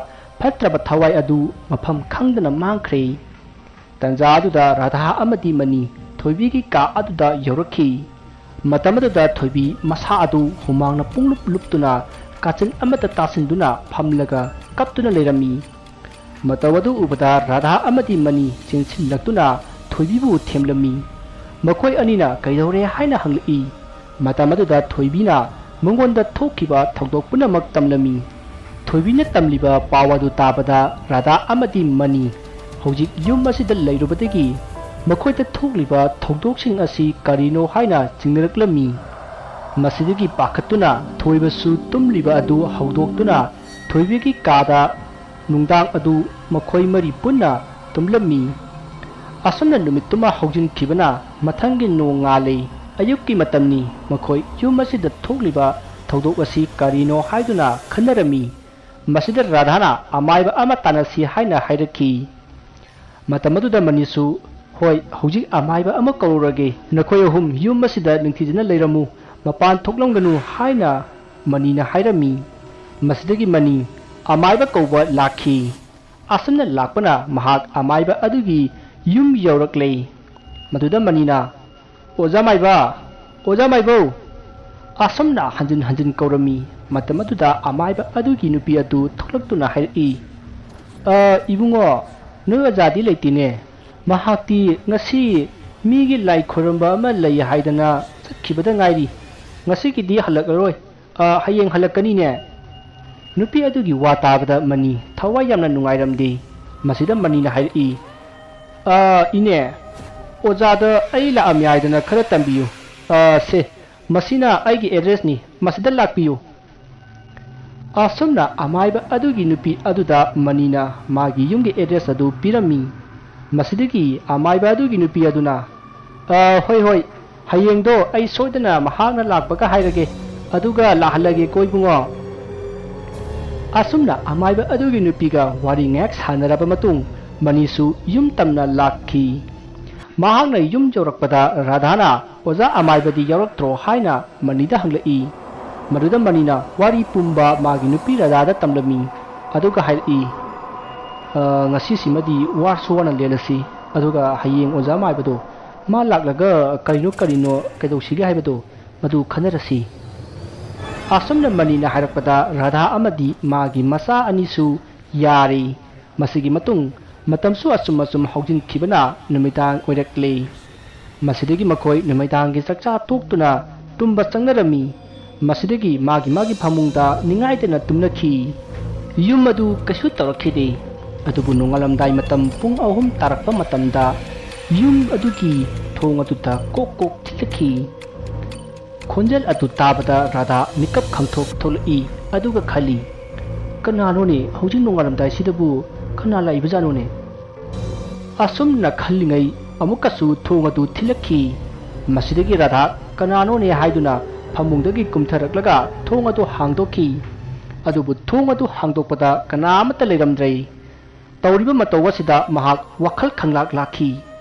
ꯐꯠꯇ꯭ꯔꯕ ꯊꯋꯥꯏ ꯑꯗꯨ ꯃꯐꯝ ꯈꯪꯗꯅ ꯃꯥꯡꯈ꯭ꯔꯦ꯫ ꯇꯟꯖꯥ ꯑꯗꯨꯗ ꯔꯥꯙꯥ ꯑꯃꯗꯤ ꯃꯅꯤ ꯊꯣꯏꯕꯤꯒꯤ ꯀꯥ ꯑꯗꯨꯗ ꯌꯧꯔꯛꯈꯤ꯫ ꯃꯇꯝ ꯑꯗꯨꯗ ꯊꯣꯏꯕꯤ ꯃꯁꯥ ꯑꯗꯨ ꯍꯨꯃꯥꯡꯅ ꯄꯨꯡꯂꯨꯞ ꯂꯨꯞꯇꯨꯅ ꯀꯥꯆꯤꯟ ꯑꯃꯗ ꯇꯥꯁꯤꯟꯗꯨꯅ ꯐꯝꯂꯒ ꯀꯞꯇꯨꯅ ꯂꯩꯔꯝꯃꯤ꯫ ꯃꯇꯧ ꯑꯗꯨ ꯎꯕꯗ ꯔꯥꯙꯥ ꯑꯃꯗꯤ ꯃꯅꯤ ꯆꯦꯟꯁꯤꯜꯂꯛꯇꯨꯅ ꯊꯣꯏꯕꯤꯕꯨ ꯊꯦꯝꯂꯝꯃꯤ꯫ ꯃꯈꯣꯏ ꯑꯅꯤꯅ ꯀꯩꯗꯧꯔꯦ ꯍꯥꯏꯅ ꯍꯪꯂꯛꯏ꯫ ꯃꯇꯝ ꯑꯗꯨꯗ ꯊꯣꯏꯕꯤꯅ ꯃꯉꯣꯟꯗ ꯊꯣꯛꯈꯤꯕ ꯊꯧꯗꯣꯛ ꯄꯨꯝꯅꯃꯛ ꯇꯝꯂꯝꯃꯤ꯫ ꯊꯣꯏꯕꯤꯅ ꯇꯝꯂꯤꯕ ꯄꯥꯎ ꯑꯗꯨ ꯇꯥꯕꯗ ꯔꯥꯙꯥ ꯑꯃꯗꯤ ꯃꯅꯤ ꯍꯧꯖꯤꯛ ꯌꯨꯝ ꯑꯁꯤꯗ ꯂꯩꯔꯨꯕꯗꯒꯤ ꯃꯈꯣꯏꯗ ꯊꯣꯛꯂꯤꯕ ꯊꯧꯗꯣꯛꯁꯤꯡ ꯑꯁꯤ ꯀꯔꯤꯅꯣ ꯍꯥꯏꯅ ꯆꯤꯡꯅꯔꯛꯂꯝꯃꯤ꯫ ꯃꯁꯤꯗꯒꯤ ꯄꯥꯈꯠꯇꯨꯅ ꯊꯣꯏꯕꯁꯨ ꯇꯨꯝꯂꯤꯕ ꯑꯗꯨ ꯍꯧꯗꯣꯛꯇꯨꯅ ꯊꯣꯏꯕꯤꯒꯤ ꯀꯥꯗ ꯅꯨꯡꯗꯥꯡ ꯑꯗꯨ ꯃꯈꯣꯏ ꯃꯔꯤ ꯄꯨꯟꯅ ꯇꯨꯝꯂꯝꯃꯤ꯫ ꯑꯁꯨꯝꯅ ꯅꯨꯃꯤꯠꯇꯨꯃ ꯍꯧꯖꯤꯟꯈꯤꯕꯅ ꯃꯊꯪꯒꯤ ꯅꯣꯡꯉꯥꯜꯂꯤ꯫ ꯑꯌꯨꯛꯀꯤ ꯃꯇꯝꯅꯤ꯫ ꯃꯈꯣꯏ ꯌꯨꯝ ꯑꯁꯤꯗ ꯊꯣꯛꯂꯤꯕ ꯊꯧꯗꯣꯛ ꯑꯁꯤ ꯀꯔꯤꯅꯣ ꯍꯥꯏꯗꯨꯅ ꯈꯟꯅꯔꯝꯃꯤ꯫ ꯃꯁꯤꯗ ꯔꯥꯙꯥꯅ ꯑꯃꯥꯏꯕ ꯑꯃ ꯇꯥꯟꯅꯁꯤ ꯍꯥꯏꯅ ꯍꯥꯏꯔꯛꯈꯤ꯫ ꯃꯇꯝ ꯑꯗꯨꯗ ꯃꯅꯤꯁꯨ, "ꯍꯣꯏ, ꯍꯧꯖꯤꯛ ꯑꯃꯥꯏꯕ ꯑꯃ ꯀꯧꯔꯨꯔꯒꯦ꯫ ꯅꯈꯣꯏ ꯑꯍꯨꯝ ꯌꯨꯝ ꯑꯁꯤꯗ ꯅꯤꯡꯊꯤꯖꯅ ꯂꯩꯔꯝꯃꯨ, ꯃꯄꯥꯟ ꯊꯣꯛꯂꯝꯒꯅꯨ" ꯍꯥꯏꯅ ꯃꯅꯤꯅ ꯍꯥꯏꯔꯝꯃꯤ꯫ ꯃꯁꯤꯗꯒꯤ ꯃꯅꯤ ꯑꯃꯥꯏꯕ ꯀꯧꯕ ꯂꯥꯛꯈꯤ꯫ ꯑꯁꯨꯝꯅ ꯂꯥꯛꯄꯅ ꯃꯍꯥꯛ ꯑꯃꯥꯏꯕ ꯑꯗꯨꯒꯤ ꯌꯨꯝ ꯌꯧꯔꯛꯂꯦ꯫ ꯃꯗꯨꯗ ꯃꯅꯤꯅ, "ꯑꯣꯖꯥ ꯃꯥꯏꯕ, ꯑꯣꯖꯥ ꯃꯥꯏꯕꯧ!" ꯑꯁꯨꯝꯅ ꯍꯟꯖꯤꯟ ꯍꯟꯖꯤꯟ ꯀꯧꯔꯝꯃꯤ꯫ ꯃꯇꯝ ꯑꯗꯨꯗ ꯑꯃꯥꯏꯕ ꯑꯗꯨꯒꯤ ꯅꯨꯄꯤ ꯑꯗꯨ ꯊꯣꯛꯂꯛꯇꯨꯅ ꯍꯥꯏꯔꯛꯏ, "ꯑ, ꯏꯕꯨꯡꯉꯣ, ꯅꯣꯏ ꯑꯣꯖꯥꯗꯤ ꯂꯩꯇꯦꯅꯦ꯫ ꯃꯍꯥꯛꯇꯤ ꯉꯁꯤ ꯃꯤꯒꯤ ꯂꯥꯏ ꯈꯣꯏꯔꯝꯕ ꯑꯃ ꯂꯩ ꯍꯥꯏꯗꯅ ꯆꯠꯈꯤꯕꯗ ꯉꯥꯏꯔꯤ꯫ ꯉꯁꯤꯒꯤꯗꯤ ꯍꯜꯂꯛꯂꯔꯣꯏ꯫ ꯑ, ꯍꯌꯦꯡ ꯍꯜꯂꯛꯀꯅꯤꯅꯦ?" ꯅꯨꯄꯤ ꯑꯗꯨꯒꯤ ꯋꯥ ꯇꯥꯕꯗ ꯃꯅꯤ ꯊꯋꯥꯏ ꯌꯥꯝꯅ ꯅꯨꯡꯉꯥꯏꯔꯝꯗꯦ꯫ ꯃꯁꯤꯗ ꯃꯅꯤꯅ ꯍꯥꯏꯔꯛꯏ, "ꯑ, ꯏꯅꯦ, ꯑꯣꯖꯥꯗ ꯑꯩ ꯂꯥꯛꯑꯝꯃꯤ ꯍꯥꯏꯗꯅ ꯈꯔ ꯇꯝꯕꯤꯌꯨ꯫ ꯑ, ꯁꯦ, ꯃꯁꯤꯅ ꯑꯩꯒꯤ ꯑꯦꯗ꯭ꯔꯦꯁꯅꯤ, ꯃꯁꯤꯗ ꯂꯥꯛꯄꯤꯌꯨ"꯫ ꯑꯁꯨꯝꯅ ꯑꯃꯥꯏꯕ ꯑꯗꯨꯒꯤ ꯅꯨꯄꯤ ꯑꯗꯨꯗ ꯃꯅꯤꯅ ꯃꯥꯒꯤ ꯌꯨꯝꯒꯤ ꯑꯦꯗ꯭ꯔꯦꯁ ꯑꯗꯨ ꯄꯤꯔꯝꯃꯤ꯫ ꯃꯁꯤꯗꯒꯤ ꯑꯃꯥꯏꯕ ꯑꯗꯨꯒꯤ ꯅꯨꯄꯤ ꯑꯗꯨꯅ, "ꯑ, ꯍꯣꯏ, ꯍꯣꯏ, ꯍꯌꯦꯡꯗꯣ ꯑꯩ ꯁꯣꯏꯗꯅ ꯃꯍꯥꯛꯅ ꯂꯥꯛꯄꯒ ꯍꯥꯏꯔꯒꯦ, ꯑꯗꯨꯒ ꯂꯥꯛꯍꯜꯂꯒꯦꯀꯣ ꯏꯕꯨꯡꯉꯣ"꯫ ꯑꯁꯨꯝꯅ ꯑꯃꯥꯏꯕ ꯑꯗꯨꯒꯤ ꯅꯨꯄꯤꯒ ꯋꯥꯔꯤ ꯉꯥꯏꯍꯥꯛ ꯁꯥꯟꯅꯔꯕ ꯃꯇꯨꯡ, ꯃꯅꯤꯁꯨ ꯌꯨꯝ ꯇꯝꯅ ꯂꯥꯛꯈꯤ꯫ ꯃꯍꯥꯛꯅ ꯌꯨꯝ ꯌꯧꯔꯛꯄꯗ ꯔꯥꯙꯥꯅ, "ꯑꯣꯖꯥ ꯑꯃꯥꯏꯕꯗꯤ ꯌꯥꯎꯔꯛꯇ꯭ꯔꯣ?" ꯍꯥꯏꯅ ꯃꯅꯤꯗ ꯍꯪꯂꯛꯏ꯫ ꯃꯗꯨꯗ ꯃꯅꯤꯅ ꯋꯥꯔꯤ ꯄꯨꯝꯕ ꯃꯥꯒꯤ ꯅꯨꯄꯤ ꯔꯥꯙꯥꯗ ꯇꯝꯂꯝꯃꯤ꯫ ꯑꯗꯨꯒ ꯍꯥꯏꯔꯛꯏ, "ꯑ, ꯉꯁꯤꯁꯤꯃꯗꯤ ꯋꯥꯔꯁꯨ ꯋꯥꯅ ꯂꯦꯜꯂꯁꯤ, ꯑꯗꯨꯒ ꯍꯌꯦꯡ ꯑꯣꯖꯥ ꯑꯃꯥꯏꯕꯗꯣ ꯃꯥ ꯂꯥꯛꯂꯒ ꯀꯔꯤꯅꯣ ꯀꯔꯤꯅꯣ ꯀꯩꯗꯧꯁꯤꯒꯦ ꯍꯥꯏꯕꯗꯣ ꯃꯗꯨ ꯈꯟꯅꯔꯁꯤ"꯫ ꯑꯁꯨꯝꯅ ꯃꯅꯤꯅ ꯍꯥꯏꯔꯛꯄꯗ ꯔꯥꯙꯥ ꯑꯃꯗꯤ ꯃꯥꯒꯤ ꯃꯆꯥ ꯑꯅꯤꯁꯨ ꯌꯥꯔꯦ꯫ ꯃꯁꯤꯒꯤ ꯃꯇꯨꯡ ꯃꯇꯝꯁꯨ ꯑꯁꯨꯝ ꯑꯁꯨꯝ ꯍꯧꯖꯤꯟꯈꯤꯕꯅ ꯅꯨꯃꯤꯗꯥꯡ ꯑꯣꯏꯔꯛꯂꯦ꯫ ꯃꯁꯤꯗꯒꯤ ꯃꯈꯣꯏ ꯅꯨꯃꯤꯗꯥꯡꯒꯤ ꯆꯥꯛꯆꯥ ꯇꯣꯛꯇꯨꯅ ꯇꯨꯝꯕ ꯆꯪꯅꯔꯝꯃꯤ꯫ ꯃꯁꯤꯗꯒꯤ ꯃꯥꯒꯤ ꯃꯥꯒꯤ ꯐꯃꯨꯡꯗ ꯅꯤꯡꯉꯥꯏꯗꯅ ꯇꯨꯝꯅꯈꯤ꯫ ꯌꯨꯝ ꯑꯗꯨ ꯀꯩꯁꯨ ꯇꯧꯔꯛꯈꯤꯗꯦ꯫ ꯑꯗꯨꯕꯨ ꯅꯣꯡꯉꯥꯜꯂꯝꯗꯥꯏ ꯃꯇꯝ ꯄꯨꯡ ꯑꯍꯨꯝ ꯇꯥꯔꯛꯄ ꯃꯇꯝꯗ ꯌꯨꯝ ꯑꯗꯨꯒꯤ ꯊꯣꯡ ꯑꯗꯨꯗ ꯀꯣꯛ ꯀꯣꯛ ꯊꯤꯜꯂꯛꯈꯤ꯫ ꯈꯣꯟꯖꯦꯜ ꯑꯗꯨ ꯇꯥꯕꯗ ꯔꯥꯙꯥ ꯃꯤꯀꯞ ꯈꯪꯊꯣꯛ ꯊꯣꯛꯂꯛꯏ꯫ ꯑꯗꯨꯒ ꯈꯜꯂꯤ, "ꯀꯅꯥꯅꯣꯅꯦ, ꯍꯧꯖꯤꯛ ꯅꯣꯡꯉꯥꯜꯂꯝꯗꯥꯏꯁꯤꯗꯕꯨ ꯀꯅꯥ ꯂꯥꯛꯏꯕꯖꯥꯠꯅꯣꯅꯦ?" ꯑꯁꯨꯝꯅ ꯈꯜꯂꯤꯉꯩ ꯑꯃꯨꯛꯀꯁꯨ ꯊꯣꯡ ꯑꯗꯨ ꯊꯤꯜꯂꯛꯈꯤ꯫ ꯃꯁꯤꯗꯒꯤ ꯔꯥꯙꯥ ꯀꯅꯥꯅꯣꯅꯦ ꯍꯥꯏꯗꯨꯅ ꯐꯃꯨꯡꯗꯒꯤ ꯀꯨꯝꯊꯔꯛꯂꯒ ꯊꯣꯡ ꯑꯗꯨ ꯍꯥꯡꯗꯣꯛꯈꯤ꯫ ꯑꯗꯨꯕꯨ ꯊꯣꯡ ꯑꯗꯨ ꯍꯥꯡꯗꯣꯛꯄꯗ ꯀꯅꯥ ꯑꯃꯠꯇ ꯂꯩꯔꯝꯗ꯭ꯔꯦ꯫ ꯇꯧꯔꯤꯕ ꯃꯇꯧ ꯑꯁꯤꯗ ꯃꯍꯥꯛ ꯋꯥꯈꯜ ꯈꯪꯂꯥꯛ ꯂꯥꯛꯈꯤ꯫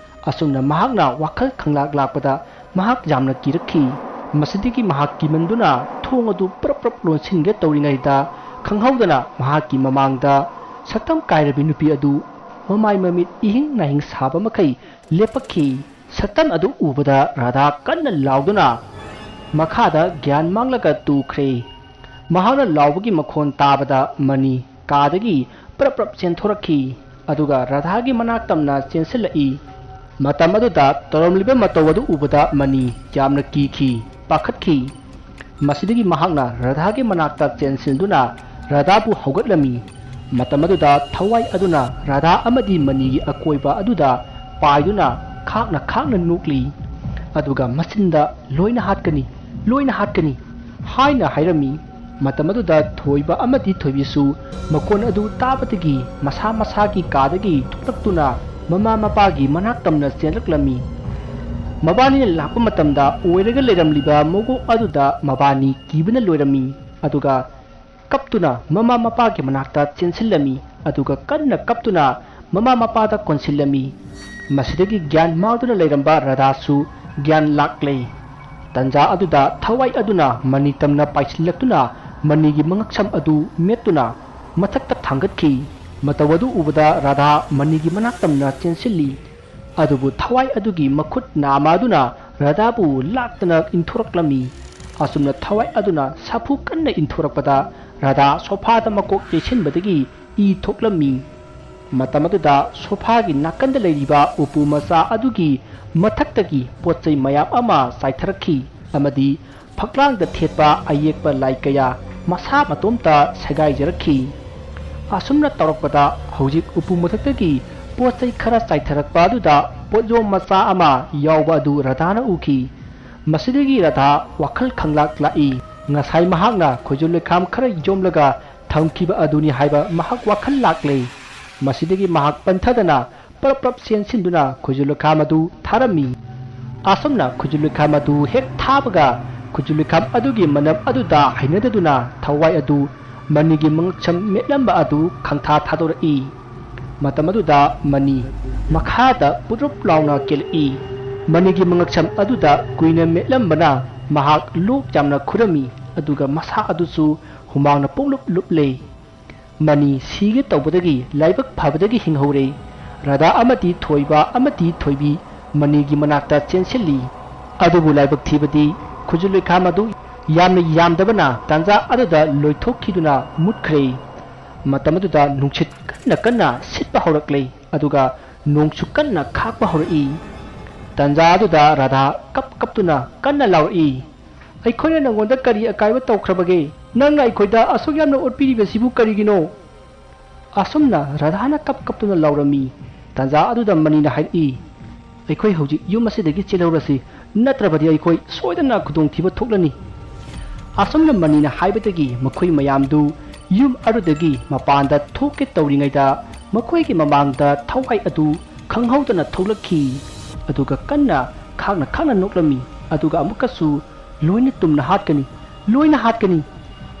ꯑꯁꯨꯝꯅ ꯃꯍꯥꯛꯅ ꯋꯥꯈꯜ ꯈꯪꯂꯥꯛ ꯂꯥꯛꯄꯗ ꯃꯍꯥꯛ ꯌꯥꯝꯅ ꯀꯤꯔꯛꯈꯤ꯫ ꯃꯁꯤꯗꯒꯤ ꯃꯍꯥꯛ ꯀꯤꯃꯟꯗꯨꯅ ꯊꯣꯡ ꯑꯗꯨ ꯄ꯭ꯔꯞ ꯄ꯭ꯔꯞ ꯂꯣꯟꯁꯤꯟꯒꯦ ꯇꯧꯔꯤꯉꯩꯗ ꯈꯪꯍꯧꯗꯅ ꯃꯍꯥꯛꯀꯤ ꯃꯃꯥꯡꯗ ꯁꯛꯇꯝ ꯀꯥꯏꯔꯕꯤ ꯅꯨꯄꯤ ꯑꯗꯨ ꯃꯃꯥꯏ ꯃꯃꯤꯠ ꯏꯍꯤꯡ ꯅꯥꯍꯤꯡ ꯁꯥꯕ ꯃꯈꯩ ꯂꯦꯞꯄꯛꯈꯤ꯫ ꯁꯛꯇꯝ ꯑꯗꯨ ꯎꯕꯗ ꯔꯥꯙꯥ ꯀꯟꯅ ꯂꯥꯎꯗꯨꯅ ꯃꯈꯥꯗ ꯒ꯭ꯌꯥꯟ ꯃꯥꯡꯂꯒ ꯇꯨꯈ꯭ꯔꯦ꯫ ꯃꯍꯥꯛꯅ ꯂꯥꯎꯕꯒꯤ ꯃꯈꯣꯟ ꯇꯥꯕꯗ ꯃꯅꯤ ꯀꯥꯗꯒꯤ ꯄ꯭ꯔꯞ ꯄ꯭ꯔꯞ ꯆꯦꯟꯊꯣꯔꯛꯈꯤ꯫ ꯑꯗꯨꯒ ꯔꯥꯙꯥꯒꯤ ꯃꯅꯥꯛ ꯇꯝꯅ ꯆꯦꯟꯁꯤꯜꯂꯛꯏ꯫ ꯃꯇꯝ ꯑꯗꯨꯗ ꯇꯧꯔꯝꯂꯤꯕ ꯃꯇꯧ ꯑꯗꯨ ꯎꯕꯗ ꯃꯅꯤ ꯌꯥꯝꯅ ꯀꯤꯈꯤ, ꯄꯥꯈꯠꯈꯤ꯫ ꯃꯁꯤꯗꯒꯤ ꯃꯍꯥꯛꯅ ꯔꯥꯙꯥꯒꯤ ꯃꯅꯥꯛꯇ ꯆꯦꯟꯁꯤꯟꯗꯨꯅ ꯔꯥꯙꯥꯕꯨ ꯍꯧꯒꯠꯂꯝꯃꯤ꯫ ꯃꯇꯝ ꯑꯗꯨꯗ ꯊꯋꯥꯏ ꯑꯗꯨꯅ ꯔꯥꯙꯥ ꯑꯃꯗꯤ ꯃꯅꯤꯒꯤ ꯑꯀꯣꯏꯕ ꯑꯗꯨꯗ ꯄꯥꯏꯗꯨꯅ ꯈꯥꯛꯅ ꯈꯥꯛꯅ ꯅꯣꯛꯂꯤ꯫ ꯑꯗꯨꯒ ꯃꯆꯤꯟꯗ "ꯂꯣꯏꯅ ꯍꯥꯠꯀꯅꯤ, ꯂꯣꯏꯅ ꯍꯥꯠꯀꯅꯤ" ꯍꯥꯏꯅ ꯍꯥꯏꯔꯝꯃꯤ꯫ ꯃꯇꯝ ꯑꯗꯨꯗ ꯊꯣꯏꯕ ꯑꯃꯗꯤ ꯊꯣꯏꯕꯤꯁꯨ ꯃꯈꯣꯟ ꯑꯗꯨ ꯇꯥꯕꯗꯒꯤ ꯃꯁꯥ ꯃꯁꯥꯒꯤ ꯀꯥꯗꯒꯤ ꯊꯣꯛꯂꯛꯇꯨꯅ ꯃꯃꯥ ꯃꯄꯥꯒꯤ ꯃꯅꯥꯛ ꯇꯝꯅ ꯆꯦꯜꯂꯛꯂꯝꯃꯤ꯫ ꯃꯕꯥꯅꯤꯅ ꯂꯥꯛꯄ ꯃꯇꯝꯗ ꯑꯣꯏꯔꯒ ꯂꯩꯔꯝꯂꯤꯕ ꯃꯒꯣꯛ ꯑꯗꯨꯗ ꯃꯕꯥꯅꯤ ꯀꯤꯕꯅ ꯂꯣꯏꯔꯝꯃꯤ꯫ ꯑꯗꯨꯒ ꯀꯞꯇꯨꯅ ꯃꯃꯥ ꯃꯄꯥꯒꯤ ꯃꯅꯥꯛꯇ ꯆꯦꯟꯁꯤꯜꯂꯝꯃꯤ꯫ ꯑꯗꯨꯒ ꯀꯟꯅ ꯀꯞꯇꯨꯅ ꯃꯃꯥ ꯃꯄꯥꯗ ꯀꯣꯟꯁꯤꯜꯂꯝꯃꯤ꯫ ꯃꯁꯤꯗꯒꯤ ꯒ꯭ꯌꯥꯟ ꯃꯥꯡꯗꯨꯅ ꯂꯩꯔꯝꯕ ꯔꯥꯙꯥꯁꯨ ꯒ꯭ꯌꯥꯟ ꯂꯥꯛꯂꯦ꯫ ꯇꯟꯖꯥ ꯑꯗꯨꯗ ꯊꯋꯥꯏ ꯑꯗꯨꯅ ꯃꯅꯤ ꯇꯝꯅ ꯄꯥꯏꯁꯤꯜꯂꯛꯇꯨꯅ ꯃꯅꯤꯒꯤ ꯃꯉꯛꯁꯝ ꯑꯗꯨ ꯃꯦꯠꯇꯨꯅ ꯃꯊꯛꯇ ꯊꯥꯡꯒꯠꯈꯤ꯫ ꯃꯇꯧ ꯑꯗꯨ ꯎꯕꯗ ꯔꯥꯙꯥ ꯃꯅꯤꯒꯤ ꯃꯅꯥꯛ ꯇꯝꯅ ꯆꯦꯟꯁꯤꯜꯂꯤ꯫ ꯑꯗꯨꯕꯨ ꯊꯋꯥꯏ ꯑꯗꯨꯒꯤ ꯃꯈꯨꯠ ꯅꯥꯝꯃ ꯑꯗꯨꯅ ꯔꯥꯙꯥꯕꯨ ꯂꯥꯛꯇꯅ ꯏꯟꯊꯣꯔꯛꯂꯝꯃꯤ꯫ ꯑꯁꯨꯝꯅ ꯊꯋꯥꯏ ꯑꯗꯨꯅ ꯁꯥꯐꯨ ꯀꯟꯅ ꯏꯟꯊꯣꯔꯛꯄꯗ ꯔꯥꯙꯥ ꯁꯣꯐꯥꯗ ꯃꯀꯣꯛ ꯌꯩꯁꯤꯟꯕꯗꯒꯤ ꯏ ꯊꯣꯛꯂꯝꯃꯤ꯫ ꯃꯇꯝ ꯑꯗꯨꯗ ꯁꯣꯐꯥꯒꯤ ꯅꯥꯀꯟꯗ ꯂꯩꯔꯤꯕ ꯎꯄꯨ ꯃꯆꯥ ꯑꯗꯨꯒꯤ ꯃꯊꯛꯇꯒꯤ ꯄꯣꯠ ꯆꯩ ꯃꯌꯥꯝ ꯑꯃ ꯆꯥꯏꯊꯔꯛꯈꯤ ꯑꯃꯗꯤ ꯐꯛꯂꯥꯡꯗ ꯊꯦꯠꯄ ꯑꯌꯦꯛꯄ ꯂꯥꯏ ꯀꯌꯥ ꯃꯁꯥ ꯃꯇꯣꯝꯇ ꯁꯦꯒꯥꯏꯖꯔꯛꯈꯤ꯫ ꯑꯁꯨꯝꯅ ꯇꯧꯔꯛꯄꯗ ꯍꯧꯖꯤꯛ ꯎꯄꯨ ꯃꯊꯛꯇꯒꯤ ꯄꯣꯠ ꯆꯩ ꯈꯔ ꯆꯥꯏꯊꯔꯛꯄ ꯑꯗꯨꯗ ꯄꯣꯠꯌꯣꯝ ꯃꯆꯥ ꯑꯃ ꯌꯥꯎꯕ ꯑꯗꯨ ꯔꯥꯙꯥꯅ ꯎꯈꯤ꯫ ꯃꯁꯤꯗꯒꯤ ꯔꯥꯙꯥ ꯋꯥꯈꯜ ꯈꯪꯂꯥꯛ ꯂꯥꯛꯏ꯫ ꯉꯁꯥꯏ ꯃꯍꯥꯛꯅ ꯈꯨꯖꯨ ꯂꯩꯈꯥꯝ ꯈꯔ ꯌꯣꯝꯂꯒ ꯊꯝꯈꯤꯕ ꯑꯗꯨꯅꯤ ꯍꯥꯏꯕ ꯃꯍꯥꯛ ꯋꯥꯈꯜ ꯂꯥꯛꯂꯦ꯫ ꯃꯁꯤꯗꯒꯤ ꯃꯍꯥꯛ ꯄꯟꯊꯗꯅ ꯄ꯭ꯔꯞ ꯄ꯭ꯔꯞ ꯆꯦꯟꯁꯤꯟꯗꯨꯅ ꯈꯨꯖꯨ ꯂꯩꯈꯥꯝ ꯑꯗꯨ ꯊꯥꯔꯝꯃꯤ꯫ ꯑꯁꯨꯝꯅ ꯈꯨꯖꯨ ꯂꯩꯈꯥꯝ ꯑꯗꯨ ꯍꯦꯛ ꯊꯥꯕꯒ ꯈꯨꯖꯨ ꯂꯩꯈꯥꯝ ꯑꯗꯨꯒꯤ ꯃꯅꯝ ꯑꯗꯨꯗ ꯍꯩꯅꯗꯗꯨꯅ ꯊꯋꯥꯏ ꯑꯗꯨ ꯃꯅꯤꯒꯤ ꯃꯉꯛꯁꯝ ꯃꯦꯠꯂꯝꯕ ꯑꯗꯨ ꯈꯪꯊꯥ ꯊꯥꯗꯣꯔꯛꯏ꯫ ꯃꯇꯝ ꯑꯗꯨꯗ ꯃꯅꯤ ꯃꯈꯥꯗ ꯄꯨꯗ꯭ꯔꯨꯞ ꯂꯥꯎꯅ ꯀꯦꯜꯂꯛꯏ꯫ ꯃꯅꯤꯒꯤ ꯃꯉꯛꯁꯝ ꯑꯗꯨꯗ ꯀꯨꯏꯅ ꯃꯦꯠꯂꯝꯕꯅ ꯃꯍꯥꯛ ꯂꯣꯛ ꯌꯥꯝꯅ ꯈꯨꯔꯝꯃꯤ, ꯑꯗꯨꯒ ꯃꯁꯥ ꯑꯗꯨꯁꯨ ꯍꯨꯃꯥꯡꯅ ꯄꯨꯡꯂꯨꯞ ꯂꯨꯞꯂꯦ꯫ ꯃꯅꯤ ꯁꯤꯒꯦ ꯇꯧꯕꯗꯒꯤ ꯂꯥꯏꯕꯛ ꯐꯕꯗꯒꯤ ꯍꯤꯡꯍꯧꯔꯦ꯫ ꯔꯥꯙꯥ ꯑꯃꯗꯤ ꯊꯣꯏꯕ ꯑꯃꯗꯤ ꯊꯣꯏꯕꯤ ꯃꯅꯤꯒꯤ ꯃꯅꯥꯛꯇ ꯆꯦꯟꯁꯤꯜꯂꯤ꯫ ꯑꯗꯨꯕꯨ ꯂꯥꯏꯕꯛ ꯊꯤꯕꯗꯤ ꯈꯨꯖꯨ ꯂꯣꯏꯈꯥꯝ ꯑꯗꯨ ꯌꯥꯝꯅ ꯌꯥꯝꯗꯕꯅ ꯇꯥꯟꯖꯥ ꯑꯗꯨꯗ ꯂꯣꯏꯊꯣꯛꯈꯤꯗꯨꯅ ꯃꯨꯠꯈ꯭ꯔꯦ꯫ ꯃꯇꯝ ꯑꯗꯨꯗ ꯅꯨꯡꯁꯤꯠ ꯀꯟꯅ ꯀꯟꯅ ꯁꯤꯠꯄ ꯍꯧꯔꯛꯂꯦ, ꯑꯗꯨꯒ ꯅꯣꯡꯁꯨ ꯀꯟꯅ ꯈꯥꯛꯄ ꯍꯧꯔꯛꯏ꯫ ꯇꯥꯟꯖꯥ ꯑꯗꯨꯗ ꯔꯥꯙꯥ ꯀꯞ ꯀꯞꯇꯨꯅ ꯀꯟꯅ ꯂꯥꯎꯔꯛꯏ, "ꯑꯩꯈꯣꯏꯅ ꯅꯪꯉꯣꯟꯗ ꯀꯔꯤ ꯑꯀꯥꯏꯕ ꯇꯧꯈ꯭ꯔꯕꯒꯦ? ꯅꯪꯅ ꯑꯩꯈꯣꯏꯗ ꯑꯁꯨꯛ ꯌꯥꯝꯅ ꯑꯣꯠꯄꯤꯔꯤꯕꯁꯤꯕꯨ ꯀꯔꯤꯒꯤꯅꯣ?" ꯑꯁꯨꯝꯅ ꯔꯥꯙꯥꯅ ꯀꯞ ꯀꯞꯇꯨꯅ ꯂꯥꯎꯔꯝꯃꯤ꯫ ꯇꯥꯟꯖꯥ ꯑꯗꯨꯗ ꯃꯅꯤꯅ ꯍꯥꯏꯔꯛꯏ, "ꯑꯩꯈꯣꯏ ꯍꯧꯖꯤꯛ ꯌꯨꯝ ꯑꯁꯤꯗꯒꯤ ꯆꯦꯜꯍꯧꯔꯁꯤ, ꯅꯠꯇ꯭ꯔꯕꯗꯤ ꯑꯩꯈꯣꯏ ꯁꯣꯏꯗꯅ ꯈꯨꯗꯣꯡꯊꯤꯕ ꯊꯣꯛꯂꯅꯤ꯫" ꯑꯁꯨꯝꯅ ꯃꯅꯤꯅ ꯍꯥꯏꯕꯗꯒꯤ ꯃꯈꯣꯏ ꯃꯌꯥꯝꯗꯨ ꯌꯨꯝ ꯑꯗꯨꯗꯒꯤ ꯃꯄꯥꯟꯗ ꯊꯣꯛꯀꯦ ꯇꯧꯔꯤꯉꯩꯗ ꯃꯈꯣꯏꯒꯤ ꯃꯃꯥꯡꯗ ꯊꯋꯥꯏ ꯑꯗꯨ ꯈꯪꯍꯧꯗꯅ ꯊꯣꯛꯂꯛꯈꯤ꯫ ꯑꯗꯨꯒ ꯀꯟꯅ ꯈꯥꯡꯅ ꯈꯥꯡꯅ ꯅꯣꯛꯂꯝꯃꯤ꯫ ꯑꯗꯨꯒ ꯑꯃꯨꯛꯀꯁꯨ, "ꯂꯣꯏꯅ ꯇꯨꯝꯅ ꯍꯥꯠꯀꯅꯤ, ꯂꯣꯏꯅ ꯍꯥꯠꯀꯅꯤ!"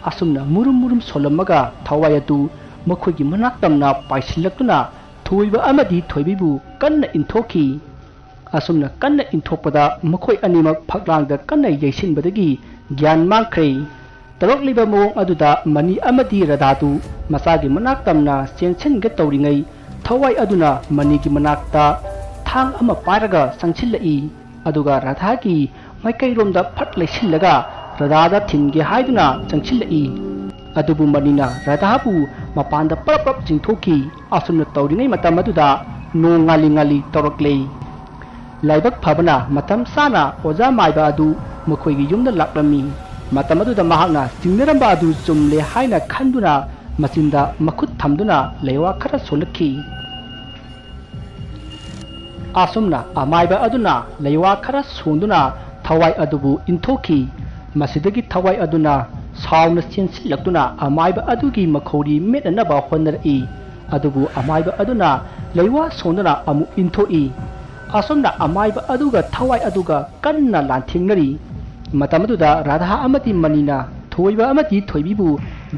ꯑꯁꯨꯝꯅ ꯃꯨꯔꯨꯝ ꯃꯨꯔꯨꯝ ꯁꯣꯜꯂꯝꯃꯒ ꯊꯋꯥꯏ ꯑꯗꯨ ꯃꯈꯣꯏꯒꯤ ꯃꯅꯥꯛ ꯇꯝꯅ ꯄꯥꯏꯁꯤꯜꯂꯛꯇꯨꯅ ꯊꯣꯏꯕ ꯑꯃꯗꯤ ꯊꯣꯏꯕꯤꯕꯨ ꯀꯟꯅ ꯏꯟꯊꯣꯛꯈꯤ꯫ ꯑꯁꯨꯝꯅ ꯀꯟꯅ ꯏꯟꯊꯣꯛꯄꯗ ꯃꯈꯣꯏ ꯑꯅꯤꯃꯛ ꯐꯛꯂꯥꯡꯗ ꯀꯟꯅ ꯌꯩꯁꯤꯟꯕꯗꯒꯤ ꯒ꯭ꯌꯥꯟ ꯃꯥꯡꯈ꯭ꯔꯦ꯫ ꯇꯧꯔꯛꯂꯤꯕ ꯃꯑꯣꯡ ꯑꯗꯨꯗ ꯃꯅꯤ ꯑꯃꯗꯤ ꯔꯥꯙꯥꯗꯨ ꯃꯆꯥꯒꯤ ꯃꯅꯥꯛ ꯇꯝꯅ ꯆꯦꯟꯁꯤꯟꯒꯦ ꯇꯧꯔꯤꯉꯩ, ꯊꯋꯥꯏ ꯑꯗꯨꯅ ꯃꯅꯤꯒꯤ ꯃꯅꯥꯛꯇ ꯊꯥꯡ ꯑꯃ ꯄꯥꯏꯔꯒ ꯆꯪꯁꯤꯜꯂꯛꯏ꯫ ꯑꯗꯨꯒ ꯔꯥꯙꯥꯒꯤ ꯃꯥꯏꯀꯩꯔꯣꯝꯗ ꯐꯠ ꯂꯩꯁꯤꯜꯂꯒ ꯔꯥꯙꯥꯗ ꯊꯤꯟꯒꯦ ꯍꯥꯏꯗꯨꯅ ꯆꯪꯁꯤꯜꯂꯛꯏ꯫ ꯑꯗꯨꯕꯨ ꯃꯅꯤꯅ ꯔꯥꯙꯥꯕꯨ ꯃꯄꯥꯟꯗ ꯄꯔꯞ ꯄꯔꯞ ꯆꯤꯡꯊꯣꯛꯈꯤ꯫ ꯑꯁꯨꯝꯅ ꯇꯧꯔꯤꯉꯩ ꯃꯇꯝ ꯑꯗꯨꯗ ꯅꯣꯡ ꯉꯥꯂꯤ ꯉꯥꯂꯤ ꯇꯧꯔꯛꯂꯦ꯫ ꯂꯥꯏꯕꯛ ꯐꯕꯅ ꯃꯇꯝ ꯆꯥꯅ ꯑꯣꯖꯥ ꯃꯥꯏꯕ ꯑꯗꯨ ꯃꯈꯣꯏꯒꯤ ꯌꯨꯝꯗ ꯂꯥꯛꯂꯝꯃꯤ꯫ ꯃꯇꯝ ꯑꯗꯨꯗ ꯃꯍꯥꯛꯅ ꯆꯤꯡꯅꯔꯝꯕ ꯑꯗꯨ ꯆꯨꯝꯂꯦ ꯍꯥꯏꯅ ꯈꯟꯗꯨꯅ ꯃꯆꯤꯟꯗ ꯃꯈꯨꯠ ꯊꯝꯗꯨꯅ ꯂꯩꯋꯥ ꯈꯔ ꯁꯣꯜꯂꯛꯈꯤ꯫ ꯑꯁꯨꯝꯅ ꯑꯃꯥꯏꯕ ꯑꯗꯨꯅ ꯂꯩꯋꯥ ꯈꯔ ꯁꯣꯟꯗꯨꯅ ꯊꯋꯥꯏ ꯑꯗꯨꯕꯨ ꯏꯟꯊꯣꯛꯈꯤ꯫ ꯃꯁꯤꯗꯒꯤ ꯊꯋꯥꯏ ꯑꯗꯨꯅ ꯁꯥꯎꯅ ꯆꯦꯟꯁꯤꯜꯂꯛꯇꯨꯅ ꯑꯃꯥꯏꯕ ꯑꯗꯨꯒꯤ ꯃꯈꯧꯔꯤ ꯃꯦꯠꯅꯅꯕ ꯍꯣꯠꯅꯔꯛꯏ꯫ ꯑꯗꯨꯕꯨ ꯑꯃꯥꯏꯕ ꯑꯗꯨꯅ ꯂꯩꯋꯥ ꯁꯣꯟꯗꯨꯅ ꯑꯃꯨꯛ ꯏꯟꯊꯣꯛꯏ꯫ ꯑꯁꯨꯝꯅ ꯑꯃꯥꯏꯕ ꯑꯗꯨꯒ ꯊꯋꯥꯏ ꯑꯗꯨꯒ ꯀꯟꯅ ꯂꯥꯟꯊꯦꯡꯅꯔꯤ꯫ ꯃꯇꯝ ꯑꯗꯨꯗ ꯔꯥꯙꯥ ꯑꯃꯗꯤ ꯃꯅꯤꯅ ꯊꯣꯏꯕ ꯑꯃꯗꯤ ꯊꯣꯏꯕꯤꯕꯨ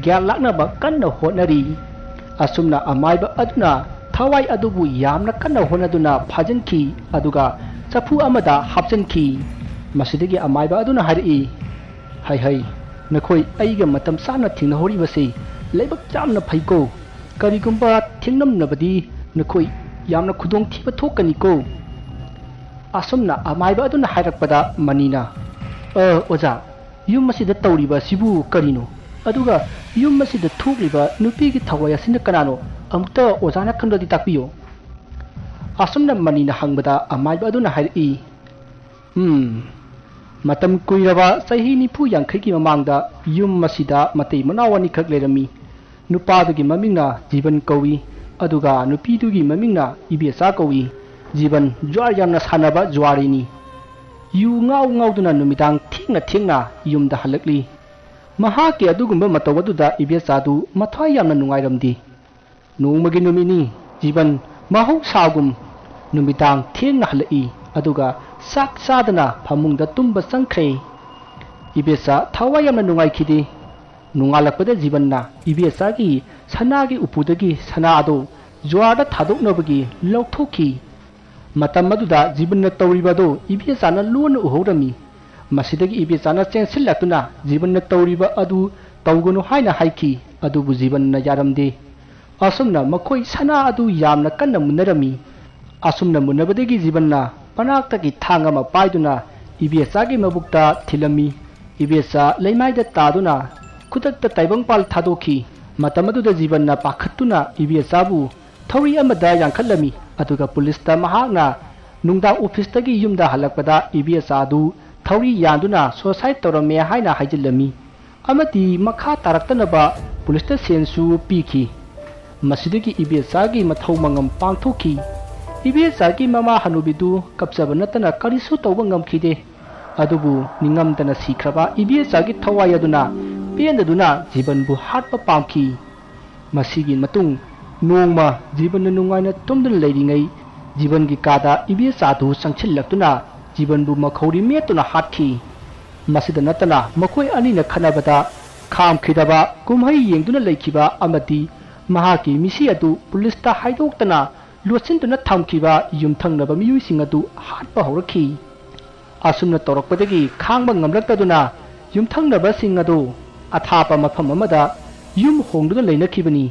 ꯒ꯭ꯌꯥꯟ ꯂꯥꯛꯅꯕ ꯀꯟꯅ ꯍꯣꯠꯅꯔꯤ꯫ ꯑꯁꯨꯝꯅ ꯑꯃꯥꯏꯕ ꯑꯗꯨꯅ ꯊꯋꯥꯏ ꯑꯗꯨꯕꯨ ꯌꯥꯝꯅ ꯀꯟꯅ ꯍꯣꯠꯅꯗꯨꯅ ꯐꯥꯖꯤꯟꯈꯤ, ꯑꯗꯨꯒ ꯆꯐꯨ ꯑꯃꯗ ꯍꯥꯞꯆꯤꯟꯈꯤ꯫ ꯃꯁꯤꯗꯒꯤ ꯑꯃꯥꯏꯕ ꯑꯗꯨꯅ ꯍꯥꯏꯔꯛꯏ, "ꯍꯩ ꯍꯩ, ꯅꯈꯣꯏ ꯑꯩꯒ ꯃꯇꯝ ꯆꯥꯅ ꯊꯦꯡꯅꯍꯧꯔꯤꯕꯁꯤ ꯂꯥꯏꯕꯛ ꯌꯥꯝꯅ ꯐꯩꯀꯣ꯫ ꯀꯔꯤꯒꯨꯝꯕ ꯊꯦꯡꯅꯝꯅꯕꯗꯤ ꯅꯈꯣꯏ ꯌꯥꯝꯅ ꯈꯨꯗꯣꯡꯊꯤꯕ ꯊꯣꯛꯀꯅꯤꯀꯣ"꯫ ꯑꯁꯨꯝꯅ ꯑꯃꯥꯏꯕ ꯑꯗꯨꯅ ꯍꯥꯏꯔꯛꯄꯗ ꯃꯅꯤꯅ, "ꯑ, ꯑꯣꯖꯥ, ꯌꯨꯝ ꯑꯁꯤꯗ ꯇꯧꯔꯤꯕ ꯑꯁꯤꯕꯨ ꯀꯔꯤꯅꯣ? ꯑꯗꯨꯒ ꯌꯨꯝ ꯑꯁꯤꯗ ꯊꯣꯛꯂꯤꯕ ꯅꯨꯄꯤꯒꯤ ꯊꯋꯥꯏ ꯑꯁꯤꯅ ꯀꯅꯥꯅꯣ? ꯑꯃꯨꯛꯇ ꯑꯣꯖꯥꯅ ꯈꯪꯂꯗꯤ ꯇꯥꯛꯄꯤꯌꯨ"꯫ ꯑꯁꯨꯝꯅ ꯃꯅꯤꯅ ꯍꯪꯕꯗ ꯑꯃꯥꯏꯕ ꯑꯗꯨꯅ ꯍꯥꯏꯔꯛꯏ, "ꯎꯝ, ꯃꯇꯝ ꯀꯨꯏꯔꯕ ꯆꯍꯤ ꯅꯤꯐꯨ ꯌꯥꯡꯈꯩꯒꯤ ꯃꯃꯥꯡꯗ ꯌꯨꯝ ꯑꯁꯤꯗ ꯃꯇꯩ ꯃꯅꯥꯎ ꯑꯅꯤꯈꯛ ꯂꯩꯔꯝꯃꯤ꯫ ꯅꯨꯄꯥꯗꯨꯒꯤ ꯃꯃꯤꯡꯅ ꯖꯤꯕꯟ ꯀꯧꯏ, ꯑꯗꯨꯒ ꯅꯨꯄꯤꯗꯨꯒꯤ ꯃꯃꯤꯡꯅ ꯏꯕꯦꯆꯥ ꯀꯧꯏ꯫ ꯖꯤꯕꯟ ꯖ꯭ꯋꯥꯔ ꯌꯥꯝꯅ ꯁꯥꯟꯅꯕ ꯖ꯭ꯋꯥꯔꯤꯅꯤ꯫ ꯌꯨ ꯉꯥꯎ ꯉꯥꯎꯗꯨꯅ ꯅꯨꯃꯤꯗꯥꯡ ꯊꯦꯡꯅ ꯊꯦꯡꯅ ꯌꯨꯝꯗ ꯍꯜꯂꯛꯂꯤ꯫ ꯃꯍꯥꯛꯀꯤ ꯑꯗꯨꯒꯨꯝꯕ ꯃꯇꯧ ꯑꯗꯨꯗ ꯏꯕꯦꯆꯥꯗꯨ ꯃꯊ꯭ꯋꯥꯏ ꯌꯥꯝꯅ ꯅꯨꯡꯉꯥꯏꯔꯝꯗꯦ꯫ ꯅꯣꯡꯃꯒꯤ ꯅꯨꯃꯤꯠꯅꯤ, ꯖꯤꯕꯟ ꯃꯍꯧꯁꯥꯒꯨꯝ ꯅꯨꯃꯤꯗꯥꯡ ꯊꯦꯡꯅ ꯍꯜꯂꯛꯏ, ꯑꯗꯨꯒ ꯆꯥꯛ ꯆꯥꯗꯅ ꯐꯃꯨꯡꯗ ꯇꯨꯝꯕ ꯆꯪꯈ꯭ꯔꯦ꯫ ꯏꯕꯦꯆꯥ ꯊꯋꯥꯏ ꯌꯥꯝꯅ ꯅꯨꯡꯉꯥꯏꯈꯤꯗꯦ꯫ ꯅꯣꯡꯉꯥꯜꯂꯛꯄꯗ ꯖꯤꯕꯟꯅ ꯏꯕꯦꯆꯥꯒꯤ ꯁꯅꯥꯒꯤ ꯎꯄꯨꯗꯒꯤ ꯁꯅꯥ ꯑꯗꯨ ꯖ꯭ꯋꯥꯔꯗ ꯊꯥꯗꯣꯛꯅꯕꯒꯤ ꯂꯧꯊꯣꯛꯈꯤ꯫ ꯃꯇꯝ ꯑꯗꯨꯗ ꯖꯤꯕꯟꯅ ꯇꯧꯔꯤꯕ ꯑꯗꯨ ꯏꯕꯦꯆꯥꯅ ꯂꯣꯟꯅ ꯎꯍꯧꯔꯝꯃꯤ꯫ ꯃꯁꯤꯗꯒꯤ ꯏꯕꯦꯆꯥꯅ ꯆꯦꯟꯁꯤꯜꯂꯛꯇꯨꯅ ꯖꯤꯕꯟꯅ ꯇꯧꯔꯤꯕ ꯑꯗꯨ ꯇꯧꯒꯅꯨ ꯍꯥꯏꯅ ꯍꯥꯏꯈꯤ, ꯑꯗꯨꯕꯨ ꯖꯤꯕꯟꯅ ꯌꯥꯔꯝꯗꯦ꯫ ꯑꯁꯨꯝꯅ ꯃꯈꯣꯏ ꯁꯅꯥ ꯑꯗꯨ ꯌꯥꯝꯅ ꯀꯟꯅ ꯃꯨꯟꯅꯔꯝꯃꯤ꯫ ꯑꯁꯨꯝꯅ ꯃꯨꯟꯅꯕꯗꯒꯤ ꯖꯤꯕꯟꯅ ꯃꯅꯥꯛꯇꯒꯤ ꯊꯥꯡ ꯑꯃ ꯄꯥꯏꯗꯨꯅ ꯏꯕꯦꯆꯥꯒꯤ ꯃꯕꯨꯛꯇ ꯊꯤꯜꯂꯝꯃꯤ꯫ ꯏꯕꯦꯆꯥ ꯂꯩꯃꯥꯏꯗ ꯇꯥꯗꯨꯅ ꯈꯨꯗꯛꯇ ꯇꯥꯏꯕꯪꯄꯥꯜ ꯊꯥꯗꯣꯛꯈꯤ꯫ ꯃꯇꯝ ꯑꯗꯨꯗ ꯖꯤꯕꯟꯅ ꯄꯥꯈꯠꯇꯨꯅ ꯏꯕꯦꯆꯥꯕꯨ ꯊꯧꯔꯤ ꯑꯃꯗ ꯌꯥꯟꯈꯠꯂꯝꯃꯤ, ꯑꯗꯨꯒ ꯄꯨꯂꯤꯁꯇ ꯃꯍꯥꯛꯅ ꯅꯨꯡꯗꯥꯡ ꯑꯣꯐꯤꯁꯇꯒꯤ ꯌꯨꯝꯗ ꯍꯜꯂꯛꯄꯗ ꯏꯕꯦꯆꯥ ꯑꯗꯨ ꯊꯧꯔꯤ ꯌꯥꯟꯗꯨꯅ suicide ꯇꯧꯔꯝꯃꯦ ꯍꯥꯏꯅ ꯍꯥꯏꯖꯤꯜꯂꯝꯃꯤ꯫ ꯑꯃꯗꯤ ꯃꯈꯥ ꯇꯥꯔꯛꯇꯅꯕ ꯄꯨꯂꯤꯁꯇ ꯁꯦꯟꯁꯨ ꯄꯤꯈꯤ꯫ ꯃꯁꯤꯗꯒꯤ ꯏꯕꯦꯆꯥꯒꯤ ꯃꯊꯧ ꯃꯉꯝ ꯄꯥꯡꯊꯣꯛꯈꯤ꯫ ꯏꯕꯦꯆꯥꯒꯤ ꯃꯃꯥ ꯍꯅꯨꯕꯤꯗꯨ ꯀꯞꯆꯕ ꯅꯠꯇꯅ ꯀꯔꯤꯁꯨ ꯇꯧꯕ ꯉꯝꯈꯤꯗꯦ꯫ ꯑꯗꯨꯕꯨ ꯅꯤꯡꯉꯝꯗꯅ ꯁꯤꯈ꯭ꯔꯕ ꯏꯕꯦꯆꯥꯒꯤ ꯊꯋꯥꯏ ꯑꯗꯨꯅ ꯄꯦꯟꯗꯗꯨꯅ ꯖꯤꯕꯟꯕꯨ ꯍꯥꯠꯄ ꯄꯥꯝꯈꯤ꯫ ꯃꯁꯤꯒꯤ ꯃꯇꯨꯡ ꯅꯣꯡꯃ ꯖꯤꯕꯟꯅ ꯅꯨꯡꯉꯥꯏꯅ ꯇꯨꯝꯗꯨꯅ ꯂꯩꯔꯤꯉꯩ, ꯖꯤꯕꯟꯒꯤ ꯀꯥꯗ ꯏꯕꯦꯆꯥꯗꯨ ꯆꯪꯁꯤꯜꯂꯛꯇꯨꯅ ꯖꯤꯕꯟꯕꯨ ꯃꯈꯧꯔꯤ ꯃꯦꯠꯇꯨꯅ ꯍꯥꯠꯈꯤ꯫ ꯃꯁꯤꯗ ꯅꯠꯇꯅ ꯃꯈꯣꯏ ꯑꯅꯤꯅ ꯈꯠꯅꯕꯗ ꯈꯥꯝꯈꯤꯗꯕ ꯀꯨꯝꯍꯩ ꯌꯦꯡꯗꯨꯅ ꯂꯩꯈꯤꯕ ꯑꯃꯗꯤ ꯃꯍꯥꯛꯀꯤ ꯃꯤꯁꯤ ꯑꯗꯨ ꯄꯨꯂꯤꯁꯇ ꯍꯥꯏꯗꯣꯛꯇꯅ ꯂꯣꯠꯁꯤꯟꯗꯨꯅ ꯊꯝꯈꯤꯕ ꯌꯨꯝꯊꯪꯅꯕ ꯃꯤꯑꯣꯏꯁꯤꯡ ꯑꯗꯨ ꯍꯥꯠꯄ ꯍꯧꯔꯛꯈꯤ꯫ ꯑꯁꯨꯝꯅ ꯇꯧꯔꯛꯄꯗꯒꯤ ꯈꯥꯡꯕ ꯉꯝꯂꯛꯇꯗꯨꯅ ꯌꯨꯝꯊꯪꯅꯕꯁꯤꯡ ꯑꯗꯨ ꯑꯊꯥꯞꯄ ꯃꯐꯝ ꯑꯃꯗ ꯌꯨꯝ ꯍꯣꯡꯗꯨꯅ ꯂꯩꯅꯈꯤꯕꯅꯤ꯫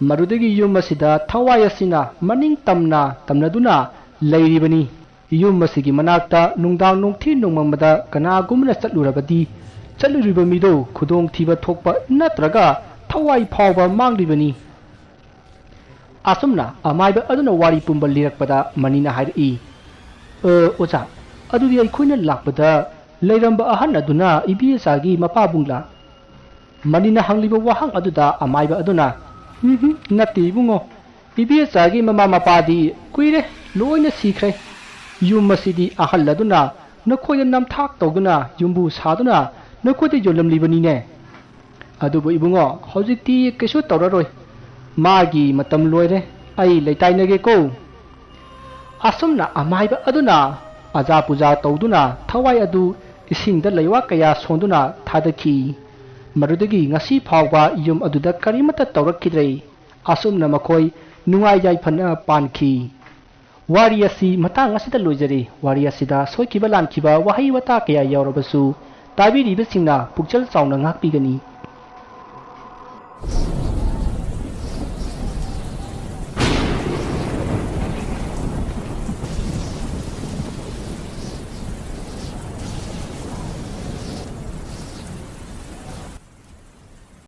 ꯃꯗꯨꯗꯒꯤ ꯌꯨꯝ ꯑꯁꯤꯗ ꯊꯋꯥꯏ ꯑꯁꯤꯅ ꯃꯅꯤꯡ ꯇꯝꯅ ꯇꯝꯅꯗꯨꯅ ꯂꯩꯔꯤꯕꯅꯤ꯫ ꯌꯨꯝ ꯑꯁꯤꯒꯤ ꯃꯅꯥꯛꯇ ꯅꯨꯡꯗꯥꯡ ꯅꯨꯡꯊꯤꯜ ꯅꯣꯡꯃꯪꯕꯗ ꯀꯅꯥꯒꯨꯝꯕꯅ ꯆꯠꯂꯨꯔꯕꯗꯤ, ꯆꯠꯂꯨꯔꯤꯕ ꯃꯤꯗꯨ ꯈꯨꯗꯣꯡꯊꯤꯕ ꯊꯣꯛꯄ ꯅꯠꯇ꯭ꯔꯒ ꯊꯋꯥꯏ ꯐꯥꯎꯕ ꯃꯥꯡꯂꯤꯕꯅꯤ꯫ ꯑꯁꯨꯝꯅ ꯑꯃꯥꯏꯕ ꯑꯗꯨꯅ ꯋꯥꯔꯤ ꯄꯨꯝꯕ ꯂꯤꯔꯛꯄꯗ ꯃꯅꯤꯅ ꯍꯥꯏꯔꯛꯏ, "ꯑ, ꯑꯣꯖꯥ, ꯑꯗꯨꯗꯤ ꯑꯩꯈꯣꯏꯅ ꯂꯥꯛꯄꯗ ꯂꯩꯔꯝꯕ ꯑꯍꯟ ꯑꯗꯨꯅ ꯏꯕꯦꯆꯥꯒꯤ ꯃꯄꯥꯕꯨꯡꯂꯥ?" ꯃꯅꯤꯅ ꯍꯪꯂꯤꯕ ꯋꯥꯍꯪ ꯑꯗꯨꯗ ꯑꯃꯥꯏꯕ ꯑꯗꯨꯅ, "ꯎꯝꯍꯨꯝ, ꯅꯠꯇꯦ ꯏꯕꯨꯡꯉꯣ, ꯏꯕꯦꯆꯥꯒꯤ ꯃꯃꯥ ꯃꯄꯥꯗꯤ ꯀꯨꯏꯔꯦ, ꯂꯣꯏꯅ ꯁꯤꯈ꯭ꯔꯦ꯫ ꯌꯨꯝ ꯑꯁꯤꯗꯤ ꯑꯍꯜ ꯑꯗꯨꯅ ꯅꯈꯣꯏꯗ ꯅꯝꯊꯥꯛ ꯇꯧꯗꯨꯅ ꯌꯨꯝꯕꯨ ꯁꯥꯗꯨꯅ ꯅꯈꯣꯏꯗ ꯌꯣꯜꯂꯝꯂꯤꯕꯅꯤꯅꯦ꯫ ꯑꯗꯨꯕꯨ ꯏꯕꯨꯡꯉꯣ, ꯍꯧꯖꯤꯛꯇꯤ ꯀꯩꯁꯨ ꯇꯧꯔꯔꯣꯏ꯫ ꯃꯥꯒꯤ ꯃꯇꯝ ꯂꯣꯏꯔꯦ꯫ ꯑꯩ ꯂꯩꯇꯥꯏꯅꯒꯦꯀꯣ꯫" ꯑꯁꯨꯝꯅ ꯑꯃꯥꯏꯕ ꯑꯗꯨꯅ ꯑꯖꯥ ꯄꯨꯖꯥ ꯇꯧꯗꯨꯅ ꯊꯋꯥꯏ ꯑꯗꯨ ꯏꯁꯤꯡꯗ ꯂꯩꯋꯥ ꯀꯌꯥ ꯁꯣꯟꯗꯨꯅ ꯊꯥꯗꯈꯤ꯫ ꯃꯗꯨꯗꯒꯤ ꯉꯁꯤ ꯐꯥꯎꯕ ꯌꯨꯝ ꯑꯗꯨꯗ ꯀꯔꯤꯃꯠꯇ ꯇꯧꯔꯛꯈꯤꯗ꯭ꯔꯦ꯫ ꯑꯁꯨꯝꯅ ꯃꯈꯣꯏ ꯅꯨꯡꯉꯥꯏ ꯌꯥꯏꯐꯅ ꯄꯥꯟꯈꯤ꯫ ꯋꯥꯔꯤ ꯑꯁꯤ ꯃꯇꯥꯡ ꯑꯁꯤꯗ ꯂꯣꯏꯖꯔꯦ꯫ ꯋꯥꯔꯤ ꯑꯁꯤꯗ ꯁꯣꯏꯈꯤꯕ ꯂꯥꯟꯈꯤꯕ ꯋꯥꯍꯩ ꯋꯥꯇꯥ ꯀꯌꯥ ꯌꯥꯎꯔꯕꯁꯨ ꯇꯥꯕꯤꯔꯤꯕꯁꯤꯡꯅ ꯄꯨꯛꯆꯦꯜ ꯆꯥꯎꯅ ꯉꯥꯛꯄꯤꯒꯅꯤ꯫